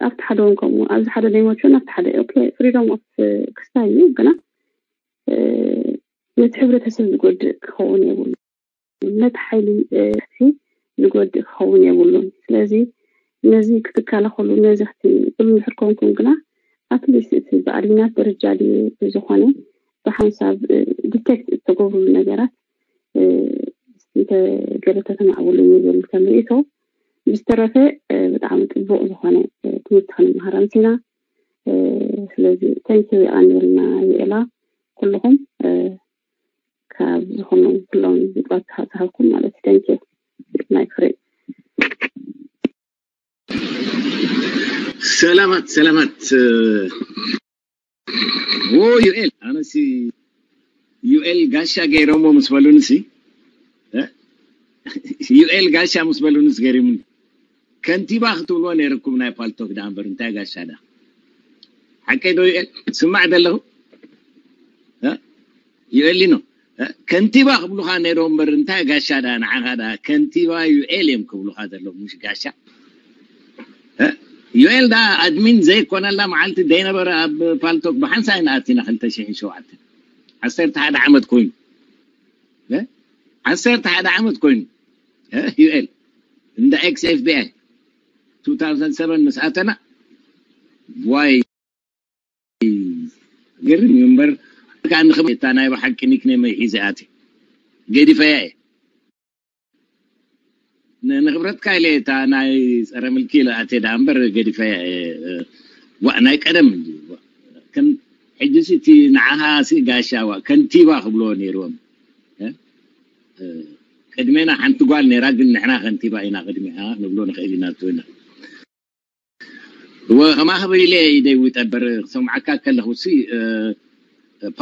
ኣብቲ ሓደ እውን ከምኡ ኣብዚ ሓደ ደይመችውን ኣብቲ ሓደ ኦኬ ፍሪዶም ኦፍ ክስታይ እዩ ግና ነቲ ሕብረተሰብ ዝጎድእ ክኸውን የብሉ ነቲ ሓይሊ ሲ ዝጎድእ ክኸውን የብሉን ስለዚ ነዚ ክትከላኸሉ ነዚ ክትብሉ እንድሕር ኮንኩም ግና ኣትሊስት እቲ ብኣድሚናት ደረጃ ድዩ ብዝኾነ ብሓንሳብ ዲቴክት እተገብሩሉ ነገራት እንተ ገለ ተተማዕብሉ እዩ ዝብል ከም ርእቶ ብዝተረፈ ብጣዕሚ ፅቡቅ ዝኾነ ትምህርቲ ክንመሃር ኣምሲና ስለዚ ተንኪው ይቀንየልና ይኤላ ኩልኹም ካብ ዝኾኑ ኩሎም ዝግባት ዝሃብኩም ማለት እዩ ተንኪው ናይ ክሬ ሰላማት ሰላማት ዎ ዩኤል ኣነሲ ዩኤል ጋሻ ገይሮሞ ምስ በሉንሲ ዩኤል ጋሻ ምስ በሉንስ ገሪሙኒ ከንቲባ ክትብልዎ ነይርኩም ናይ ፓልቶክ ዳ እምበር እንታይ ጋሻ ዳ ሓቀይ ዶ ዩኤል ስማዕ ዘለኹ ዩኤል ሊኖ ከንቲባ ክብሉኻ ነይሮም እምበር እንታይ ጋሻ ዳ ንዓኻ ዳ ከንቲባ ዩኤል እዮም ክብሉኻ ዘለዉ ምሽ ጋሻ ዩኤል ዳ ኣድሚን ዘይኮነላ መዓልቲ ዘይነበረ ኣብ ፓልቶክ ብሓንሳእ ኢና ኣቲና ክልተ ሽሕን ሸውዓተን ዓሰርተ ሓደ ዓመት ኮይኑ ዓሰርተ ሓደ ዓመት ኮይኑ ዩኤል እንዳ ኤክስ ኤፍቢኣይ two thousand seven ምስ ኣተና ዋይ ገርም እዩ እምበር ከዓ ንክም እታ ናይ ብሓቂ ኒክኔመይ ሒዘ ኣትየ ገዲፈያ እየ ንክብረትካ ኢለ እታ ናይ ፀረ ምልኪ ኢለ ኣትየ ዳ እምበር ገዲፈያ እየ ዋእ ናይ ቀደም እንጂ ከም ሕጂ ሲ እቲ ንዓኻ ሲ ጋሻ ዋእ ከንቲባ ክብልዎ ነይርዎም ቅድሜና ሓንቲ ጓል ነይራ ግን ንሕና ከንቲባ ኢና ቅድሚኣ ንብሎ ንኽእል ኢና ትብልና እወ ከማኺ በይለ ኢደይ ጠበር ክሰምዓካ ከለኹ ሲ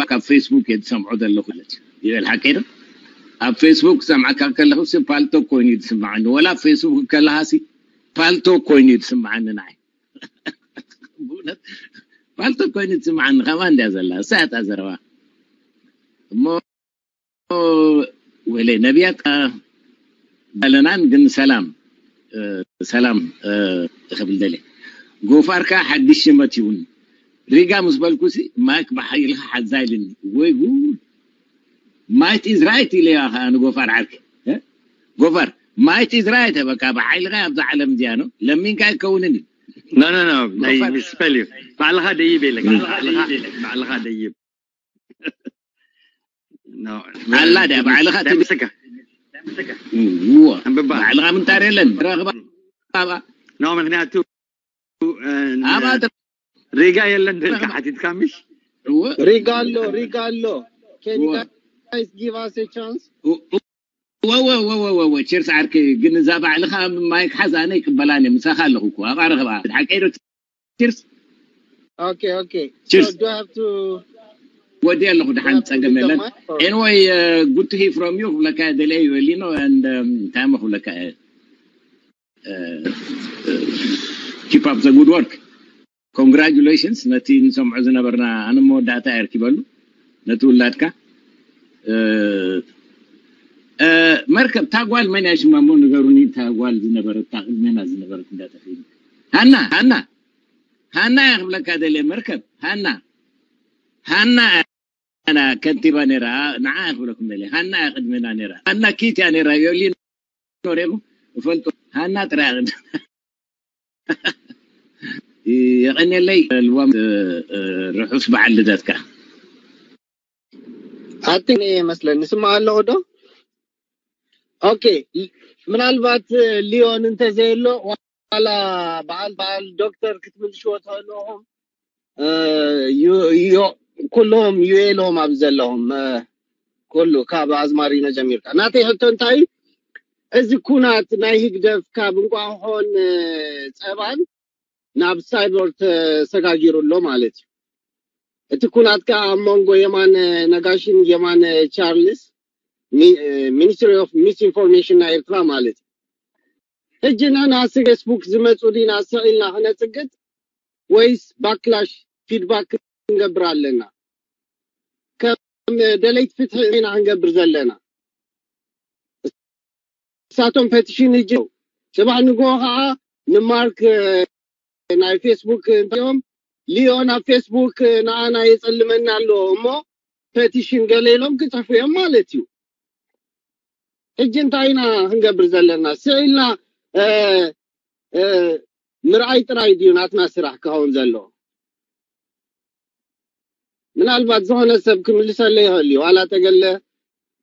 ካብ ፌስቡክ እየ ዝሰምዖ ዘለኹ ማለት እዩ። ይበል ሓቂ ዶ? ኣብ ፌስቡክ ክሰምዓካ ከለኹ ሲ ፓልቶክ ኮይኑ እዩ ዝስምዓኒ፣ ወላ ኣብ ፌስቡክ ከለኻ ሲ ፓልቶክ ኮይኑ እዩ ዝስምዓኒ ንዓይ። ብእውነት ፓልቶክ ኮይኑ እዩ ዝስምዓኒ። ከማን እንድያ ዘላ እሳ እያ እታ ዘረባ እሞ ወለ ነቢያት ኣለናን ግን ሰላም ሰላም ክብል ደለ ጎፋርካ ሓድሽ ሽመት ይሁን ሪጋ ምስ በልኩሲ ማይክ ብሓይልካ ሓዛ ኢልኒ ወይ ጉድ። Might is right ኢለያ ከዓ ንጎፋር ዓርኪ ጎፋር might is right በቃ ብሓይልካ ኣብዛ ዓለም እዚኣ ነው ለሚንካ ኣይከውንን እዩ። No, no, no. ናይ ሚስፐል እዩ። ባዕልኻ ደይብ የለካ። ባዕልኻ ደይብ። ኣላ ድያ ባዕልኻ ባዕልኻ ምንታር የለን ረኽባ no ምክንያቱ ሪጋ የለን ደልካ ሓቲትካ ምሽ ሪጋ ኣሎ ሪጋ ኣሎ can you guys give us a chance ወወወወወወ ቸርስ ዓርከይ ግን እዛ ባዕልኻ ማይክ ሓዝ ኣነ ይቅበላን እየ ምሳኻ ኣለኹ እኮ ኣብኣ ረኽባ ሓቀይ ዶ ቸርስ okay okay so do I have to ወዲ ኣለኹ ድሓን ጸገም የለን anyway good to hear from you ክብለካ ደልየ ይበሊኖ and እንታይ ሞ ክብለካ keep up the good work congratulations ነቲ ንሰምዖ ዝነበርና ኣነ መወዳእታ የርኪበሉ ነቲ ውላድካ መርከብ ታጓል መን ያሽማ ሞ ንገሩኒ ታጓል ዝነበረት ታቅድሜና ዝነበረት እንዳጠፊ ሃና ሃና ሃና እያ ክብለካ ደልየ መርከብ ሃና ሃና ና ከንቲባ ነራ ንዓ ክብለኩም ደለ ሃና እያ ቅድሜና ነራ ሃና ኪት እያ ነራ ዮሊ ኖሬኹ እፈልጦ ሃና ጥራይ የቐንየለይ ልዋም ርሑስ በዓል ልደትካ ኣቲ መስለኒ ስማ ኣለኹ ዶ okay ምናልባት ሊዮን እንተዘየሎ ዋላ በዓል በዓል ዶክተር ክትምልሽዎ ትኽእልኹም ኩሎም ዩኤሎም ኣብ ዘለኹም ኩሉ ካብ ኣዝማሪኖ ጀሚርካ ናተይ ሕቶ እንታይ እዚ ኩናት ናይ ህግደፍ ካብ እንቋሖን ፀባን ናብ ሳይበር ተሰጋጊሩ ኣሎ ማለት እዩ እቲ ኩናት ከዓ ኣብ መንጎ የማነ ነጋሽን የማነ ቻርልስ ሚኒስትሪ ኦፍ ሚስኢንፎርሜሽን ናይ ኤርትራ ማለት እዩ ሕጂ ንሕና ሲ ፌስቡክ ዝመፁ ዲና ስዒልና ክነፅግጥ ወይስ ባክላሽ ፊድባክ ክንገብር ኣለና ከም ደለይት ፍትሒ ኢና ክንገብር ዘለና እሳቶም ፐቲሽን ህጂ ጽባሕ ንግሆ ከዓ ንማርክ ናይ ፌስቡክ እንታዮም ሊዮን ኣብ ፌስቡክ ንኣና የጸልመና ኣሎ እሞ ፐቲሽን ገለ ኢሎም ክጽሕፉ እዮም ማለት እዩ ሕጂ እንታይ ኢና ክንገብር ዘለና ስዕልና ምርኣይ ጥራይ ድዩ ናትና ስራሕ ክኸውን ዘሎ ምናልባት ዝኾነ ሰብ ክምልሰለ ይኽእል እዩ ዋላ ተገለ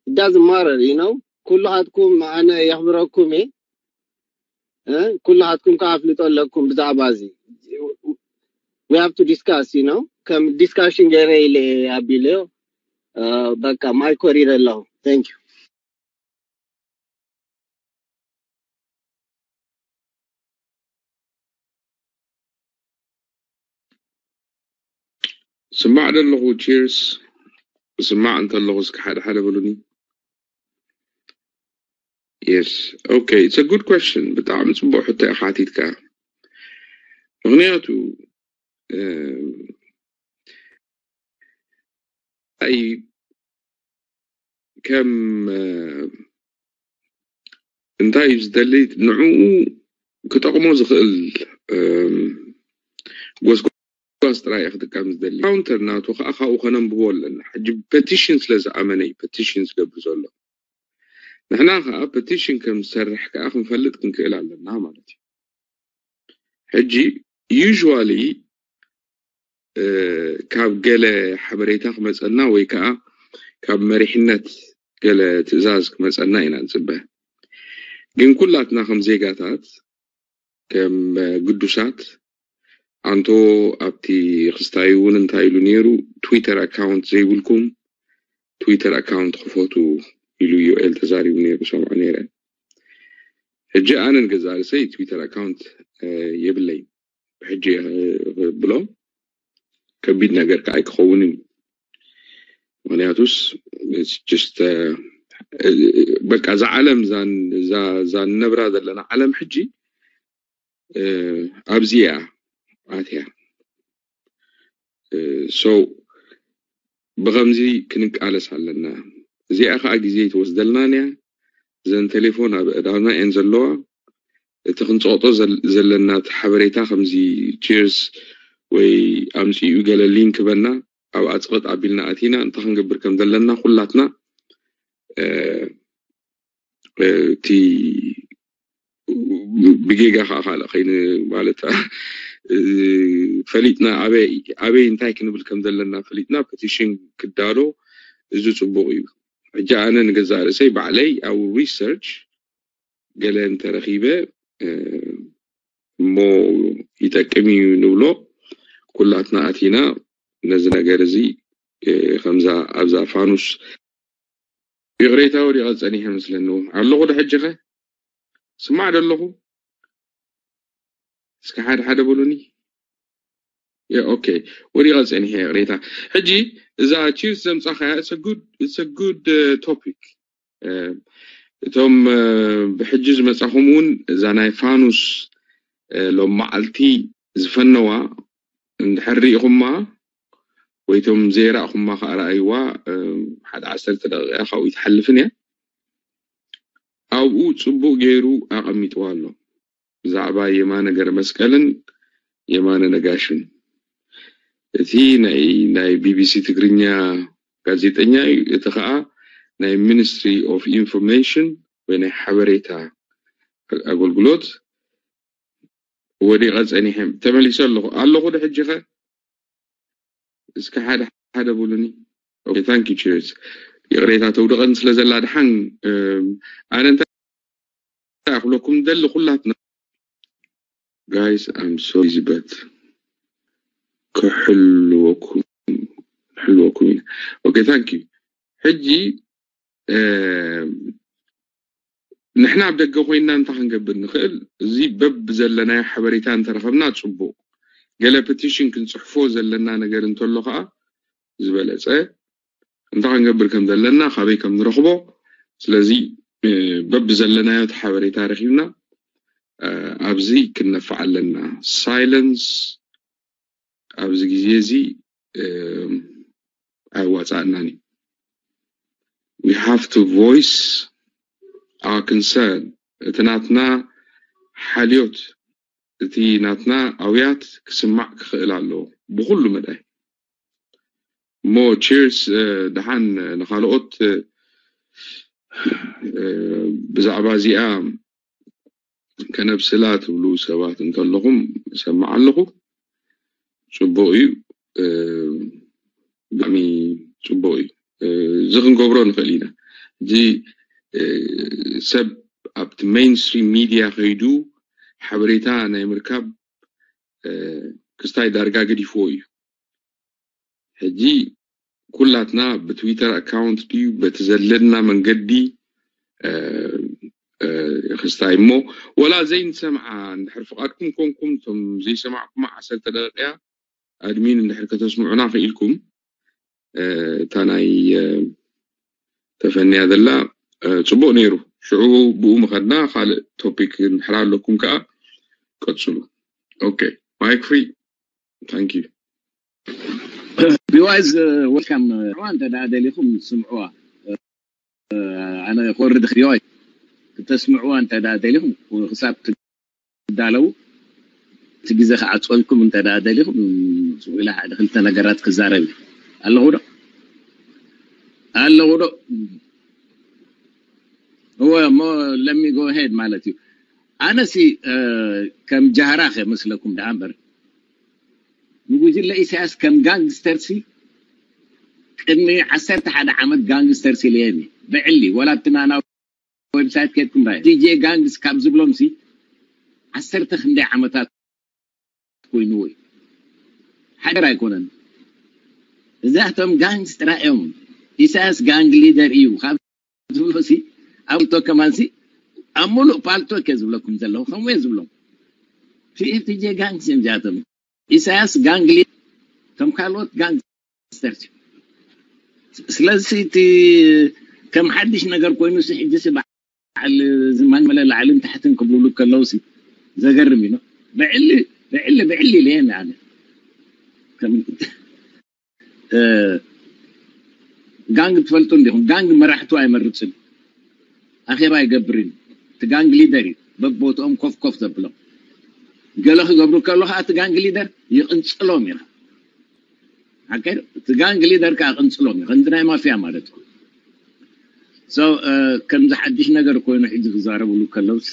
ዳዝ ማረር ነው ኩልኻትኩም ኣነ የኽብረኩም እየ ኩልኻትኩም ከዓ ኣፍልጦ ኣለኩም ብዛዕባ እዚ we have to discuss you know ከም ዲስካሽን ገይረ ኢለ ኣቢለዮ በቃ ማይክ ወሪደ ኣለኹ thank you ስማዕ ደለኹ ቺርስ ስማዕ እንተለኹ እስኪ ሓደ ሓደ በሉኒ yes okay it's a good question ብጣዕሚ ፅቡቅ ሕቶ ኢኻ ሓቲትካ ምክንያቱ ኣይ ከም እንታይ እዩ ዝደሊ ንዕኡ ክጠቕሞ ዝኽእል ጎስጓስ ጥራይ ክጥቀም ዝደሊ ካውንተር ናቱ ከዓ ካብኡ ከነንብቦ ኣለና ሕጂ ፐቲሽን ስለ ዝኣመነ እዩ ፐቲሽን ዝገብር ዘሎ ንሕና ከዓ ፐቲሽን ከም ዝሰርሕ ከዓ ክንፈልጥ ክንክእል ኣለና ማለት እዩ ሕጂ usually ካብ ገለ ሓበሬታ ክመፀና ወይ ከዓ ካብ መሪሕነት ገለ ትእዛዝ ክመፀና ኢና ንፅበ ግን ኩላትና ከም ዜጋታት ከም ግዱሳት ኣንቶ ኣብቲ ክስታይ እውን እንታይ ኢሉ ነይሩ ትዊተር ኣካውንት ዘይብልኩም ትዊተር ኣካውንት ክፈቱ ኢሉ ዮኤል ተዛሪቡ ነይሩ ሰምዖ ነይረ ሕጂ ኣነ ንገዛ ርእሰይ ትዊተር ኣካውንት የብለይ ሕጂ ብሎ ከቢድ ነገር ከዓ ኣይክኸውንን እዩ ምክንያቱስ just በቃ እዛ ዓለም እዛ ንነብራ ዘለና ዓለም ሕጂ ኣብዚኣ ኣትያ። So ብኸምዚ ክንቃለስ ኣለና። እዚኣ ከዓ ግዜ ኣይትወስደልናን እያ። እዘን ቴሌፎን ኣብ ኣእዳና እየን ዘለዋ። እቲ ክንፀቕጦ ዘለና እቲ ሓበሬታ ከምዚ ቺርስ ወይ ኣምፅኡ ገለ ሊንክ በና ኣብ ኣፅቕጥ ኣቢልና ኣቲና እንታይ ክንገብር ከም ዘለና ኩላትና እቲ ብጌጋ ከዓ ካልእ ከይኑ ማለት ፈሊጥና ኣበይ እንታይ ክንብል ከም ዘለና ፈሊጥና ፐቲሽን ክዳሎ እዚ ፅቡቅ እዩ። ሕጂ ኣነ ንገዛእ ርእሰይ ባዕለይ ኣብ ሪሰርች ገለ እንተረኺበ እሞ ይጠቅም እዩ ንብሎ ኩላትና ኣቲና ነዚ ነገር እዚ ከምዛ ኣብዛ ፋኑስ ይቕሬታ ወዲቐ ጸኒሐ መስለኒ ኣለኹ። ዶ ሕጂ ኸ ስማዕ ዶ ኣለኹ? እስከ ሓደ ሓደ በሉኒ። ኦኬ፣ ወዲቐ ጸኒሐ ይቕሬታ። ሕጂ እዛ ቺርስ ዘምጻኻያ it's a good topic። እቶም ብሕጂ ዝመጻኹም እውን እዛ ናይ ፋኑስ ሎም መዓልቲ ዝፈነዋ እንድሕር ርኢኹማ ወይ ቶም ዘይረእኹማ ከዓ ረኣይዋ። ሓደ ዓሰርተ ደቂቃ ካብኡ ይትሓልፍን እያ። ኣብኡ ፅቡቅ ገይሩ ኣቐሚጥዋ ኣሎ ብዛዕባ የማነ ገረመስቀልን የማነ ነጋሽን። እቲ ናይ ናይ ቢቢሲ ትግርኛ ጋዜጠኛ እዩ። እቲ ከዓ ናይ ሚኒስትሪ ኦፍ ኢንፎርሜሽን ወይ ናይ ሓበሬታ ኣገልግሎት ወዲቐ ጸኒሐ ተመሊሰ ኣለኹ ኣለኹ ዶ ሕጂ ኸ እስከ ሓደ ሓደ ብሉኒ። Okay, thank you, cheers። ይቕሬታ ተውድቐን ስለ ዘላ ድሓን ኣነ እንታይ ክብለኩም ደሊ ኩላትና guys I'm so busy but ክሕልወኩም ክሕልወኩም ኢና። Okay, thank you። ሕጂ ንሕና ኣብ ደገ ኮይንና እንታይ ክንገብር ንኽእል? እዚ በብ ዘለናዮ ሓበሬታ እንተረኸብና ጽቡቕ። ገለ ፐቲሽን ክንጽሕፎ ዘለና ነገር እንተሎ ከዓ ዝበለጸ። እንታይ ክንገብር ከም ዘለና ካበይ ከም ንረኽቦ። ስለዚ በብ ዘለናዮ እቲ ሓበሬታ ረኺብና ኣብዚ ክነፋዕ ኣለና። ሳይለንስ ኣብዚ ግዜ እዚ ኣየዋፃእናን እዩ። We have to voice our concern። እቲ ናትና ሓልዮት እቲ ናትና ኣውያት ክስማዕ ክኽእል ኣለዎ ብኩሉ መዳይ። እሞ ቺርስ ደሓን ንካልኦት ብዛዕባ እዚኣ ከነብስላ ትብሉ ሰባት እንተለኹም እሰምዕ ኣለኹ። ፅቡቅ እዩ። ብጣዕሚ ፅቡቅ እዩ። እዚ ክንገብሮ ንኽእል ኢና። እዚ ሰብ ኣብቲ ሜይንስትሪም ሚድያ ከይዱ ሓበሬታ ናይ ምርካብ ክስታይ ዳርጋ ገዲፍዎ እዩ። ሕጂ ኩላትና ብትዊተር ኣካውንት ድዩ በቲ ዘለና መንገዲ ክስታይ እሞ ወላ ዘይንሰምዓ እንድሕር ፍቓድኩም ኮንኩም እቶም ዘይሰማዕኩማ ዓሰርተ ደቂቃ ኣድሚን እንድሕር ከተስምዑና ክኢልኩም እታ ናይ ተፈንያ ዘላ ፅቡቅ ነይሩ። ሽዑ ብኡ ምኸድና ካልእ ቶፒክ እንድሕር ኣለኩም ከዓ ቀፅሉ። Okay, mic free. Thank you. ቢዋይዝ ወልካም እንተ ደኣ ደሊኹም ስምዕዋ። ኣነ ክወርድ ክሪኦ ክተስምዕዋ እንተ ደኣ ደሊኹም ክሳብ ትዳለው እቲ ግዜ ክዓፅወልኩም እንተ ደኣ ደሊኹም ስቕ ኢለ ሓደ ክልተ ነገራት ክዛረብ ኣለኹ ዶ ኣለኹ ዶ እወ እሞ let me go ahead ማለት እዩ ኣነሲ ከም ጃህራ ከመስለኩም ደኣ እምበር ንጉጅለ ኢሳያስ ከም ጋንግስተር ሲ ቅድሚ ዓሰርተ ሓደ ዓመት ጋንግስተር ሲ ኢለየኒ ብዕሊ ወላ ኣብቲ ናና ዌብሳይት ከድኩም ራይ ዲጄ ጋንግስ ካብ ዝብሎም ሲ ዓሰርተ ክንደይ ዓመታት ኮይንዎ እዩ ሓደር ኣይኮነን እዛቶም ጋንግስ ጥራይ እዮም ኢሳያስ ጋንግ ሊደር እዩ ካብ ዝብሎ ሲ ኣብ ቶ ከማን ሲ ኣብ ሙሉእ ፓልቶክ እየ ዝብለኩም ዘለኹ ከምኡ እየ ዝብሎም ቲኤፍቲጄ ጋንግስ እዮም እዚኣቶም ኢሳያስ ጋንግ ሊደር ከም ካልኦት ጋንግስተር እዩ ስለዚ እቲ ከም ሓድሽ ነገር ኮይኑ ሲ ሕጂ ሲ በዓል ዝማን መለ ላዕልን ታሕትን ክብሉሉ ከለዉ ሲ ዘገርም እዩ። ብዕሊ ብዕሊ ብዕሊ ኢለ ኣነ ከም ጋንግ ትፈልጡ እንዲኹም። ጋንግ መራሕቱ ኣይመርፅን፣ ኣኼባ ኣይገብርን። እቲ ጋንግ ሊደር እዩ በቦትኦም ኮፍ ኮፍ ዘብሎም። ገለ ክገብሩ ከሎ ከዓ እቲ ጋንግ ሊደር ይቕንፅሎም እዩ። ሓቀይ እቲ ጋንግ ሊደር ከዓ ቅንፅሎም እዩ። ከምዚ ናይ ማፍያ ማለት እዩ። ከምዚ ሓድሽ ነገር ኮይኑ ሕጂ ክዛረብሉ ከለውስ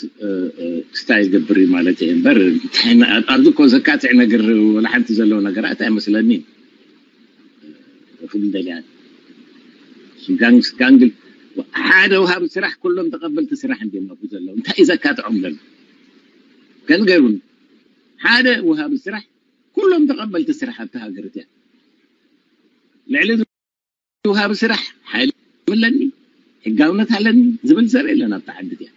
ክስታይ ይገብር እዩ ማለት እየ እምበር ኣብዚ እኮ ዘካትዕ ነገር ወላ ሓንቲ ዘለዎ ነገራት ኣይመስለኒ። ክብል ደልያ ጋንግ ሓደ ውሃቢ ስራሕ ኩሎም ተቐበልቲ ስራሕ እንዲም ኣብኡ ዘለዉ እንታይ እዩ ዘካትዖም ዘሎ? ከንገሩን ሓደ ውሃቢ ስራሕ ኩሎም ተቐበልቲ ስራሕ ኣብቲ ሃገር እቲያ ልዕሊ ውሃቢ ስራሕ ሓይሊ ኣለኒ ሕጋውነት ኣለኒ ዝብል ሰብ የለን ኣብቲ ዓዲ እቲያ።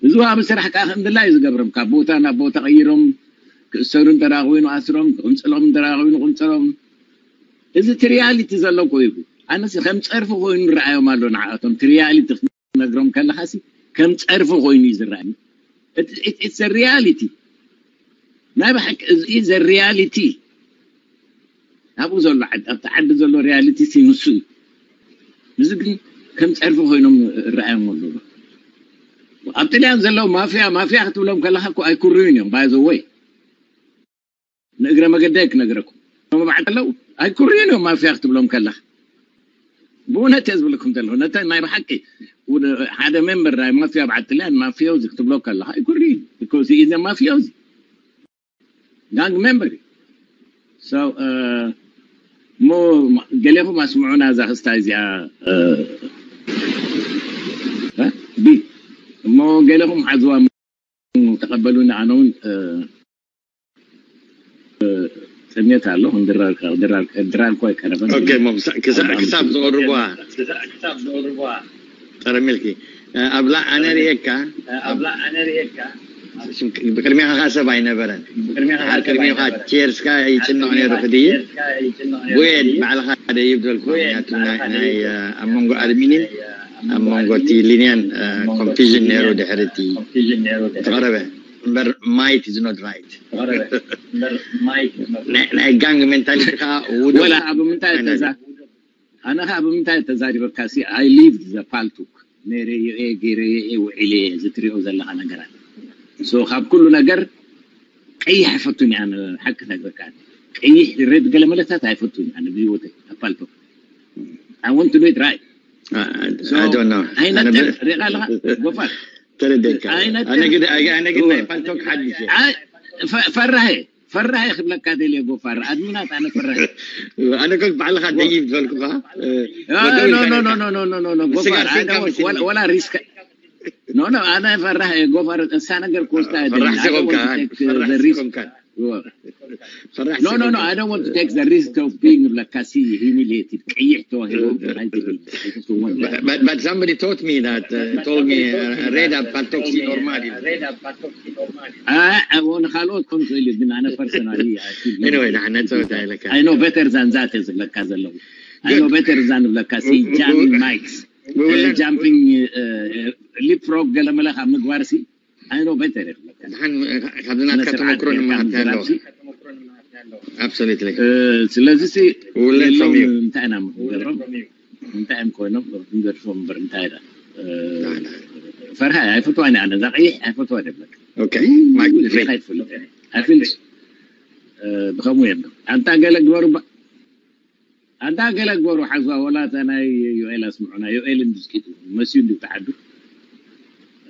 እዚ ውሃቢ ስራሕ ከዓ ከም ድላይ ዝገብሮም ካብ ቦታ ናብ ቦታ ቀይሮም ክእሰሩ እንተረኣ ኮይኑ ኣስሮም ክቕንፅሎም እንተረኣ ኮይኑ ቅንፅሎም። እዚ እቲ ሪያሊቲ ዘሎ እኮ እዩ። ኣነስ ከም ፀርፊ ኮይኑ ንረኣዮም ኣሎ ንዓኣቶም እቲ ሪያሊቲ ክትነግሮም ከለካ ሲ ከም ፀርፊ ኮይኑ እዩ ዝረኣኒ። It's a reality ናይ ብሓቂ እዚ is a reality። ኣብኡ ዘሎ ዓዲ ኣብቲ ዓዲ ዘሎ ሪያሊቲ ሲ ንሱ እዩ። እዚ ግን ከም ፀርፊ ኮይኖም ረኣዮም ኣለዉ። ኣብ ጥልያን ዘለዉ ማፍያ ማፍያ ክትብሎም ከለካ እኮ ኣይኩርዩን እዮም ባይዘወይ ንእግረ መገዳይ ክነግረኩም መባዕት ኣለዉ ኣይኩርዩን እዮም ማፍያ ክትብሎም ከለካ ብእውነት እየ ዝብለኩም ዘለኹ ነተ ናይ ብሓቂ ሓደ ሜምበር ናይ ማፍያ በዓል ጥልያን ማፍያውዚ ክትብሎ ከለካ ኣይኩርዩን because he is a mafiosi gang member እዩ። እሞ ገሌኹም ኣስምዑና እዛ ክስታይ እዚኣ ቢ እሞ ገሌኹም ሓዝዋ ተቐበሉኒ ኣነ እውን ጥሜት ኣሎ ድራር እኮ ኣይቀረበን። ክሳብ ዝቕርቧ ጠረሚልኪ ኣብላ ኣነ ርእየካ ብቅድሚኻ ከዓ ሰብ ኣይነበረን። ድሓር ቅድሚኻ ቼርስካ ይጭንቕ ነይሩ ክድይብ ጉየድ ባዕልኻ ደይብ ዝበልኩ ምክንያቱ ናይ ኣብ መንጎ ኣድሚንን ኣብ መንጎ እቲ ሊንያን ኮንፊዥን ነይሩ ድሕሪ እቲ ተቐረበ እምበር ማይት is not right ናይ ጋንግ ሜንታሊቲ ከዓ ውደ ወላ ኣብ ምንታይ ተዛ ኣነ ከዓ ብምንታይ ተዛሪበካ ሲ I lived the paltuk ነይረዮ እየ ገይረዮ እየ ውዒለ እየ እዚ ትሪኦ ዘለካ ነገራት so ካብ ኩሉ ነገር ቀይሕ ኣይፈቱን እየ ኣነ ሓቂ ነግረካ ቀይሕ ሬድ ገለ መለታት ኣይፈቱን እየ ኣነ ብህይወተይ ኣብ paltuk I want to do it right ኣይነጥር ሪኢኻ ኣለካ ጎፋር ተረደካ ኣነ ግን ኣነ ግን ናይ paltuk ሓድሽ እየ ፈራህ ፈራህ ክብለካ ደልየ ጎፋር ኣድሚናት ኣነ ፈራህ ኣነ ኮ ባዕልኻ ደይብ ዝበልኩኻ ወላ ሪስካ no no ኣነ ፈራህ እየ ጎፋር እሳ ነገር ክወስዳ ፈራህ ሲኾንካ ፈራህ ሲኾንካ No, no, no, I don't want to take the risk of being ብለካ ሲ humiliated ቀይሕ ተዋሂቦ ናይ ትብል I just don't want that. But, but somebody taught me that, uh, told me uh, red up paltoxi normal. ንኻልኦት ከም ክእል ግን ኣነ personally I feel Anyway, ንዓነ ጸወታ ኢለካ። I know better than that ዝብለካ ዘለዉ I know better than ብለካ ሲ jamming mics jumping leapfrog ገለ መለ ካብ ምግባር ሲ I know better ይኽለካ። ድሓን ካብዚ ናትካ ተመክሮ ንምሃብ ኣለዎ። Absolutely. ስለዚ ሲ እንታይ ኢና ንገብሮም እንታይ እዮም ኮይኖም ክንገድፎም እምበር እንታይ ኢና ፈርሃ ኣይፈትዋን ኣነ እዛ ቀይሕ ኣይፈትዋ ደብለካ okay ማይክ ፍሪ ኣይፈልጥ ኣይፍል ብኸምኡ እዮም ኣንታ ገለ ግበሩ ኣንታ ገለ ግበሩ ሓዝዋ ወላ እታ ናይ ዮኤል ኣስምዑና ዮኤል እንድስኪቱ መስዩ እንድብቲ ዓዱ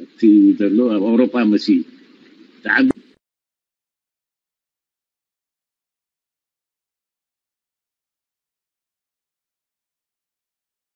እቲ ዘሎ ኣብ ኣውሮጳ መስዩ ተዓዱ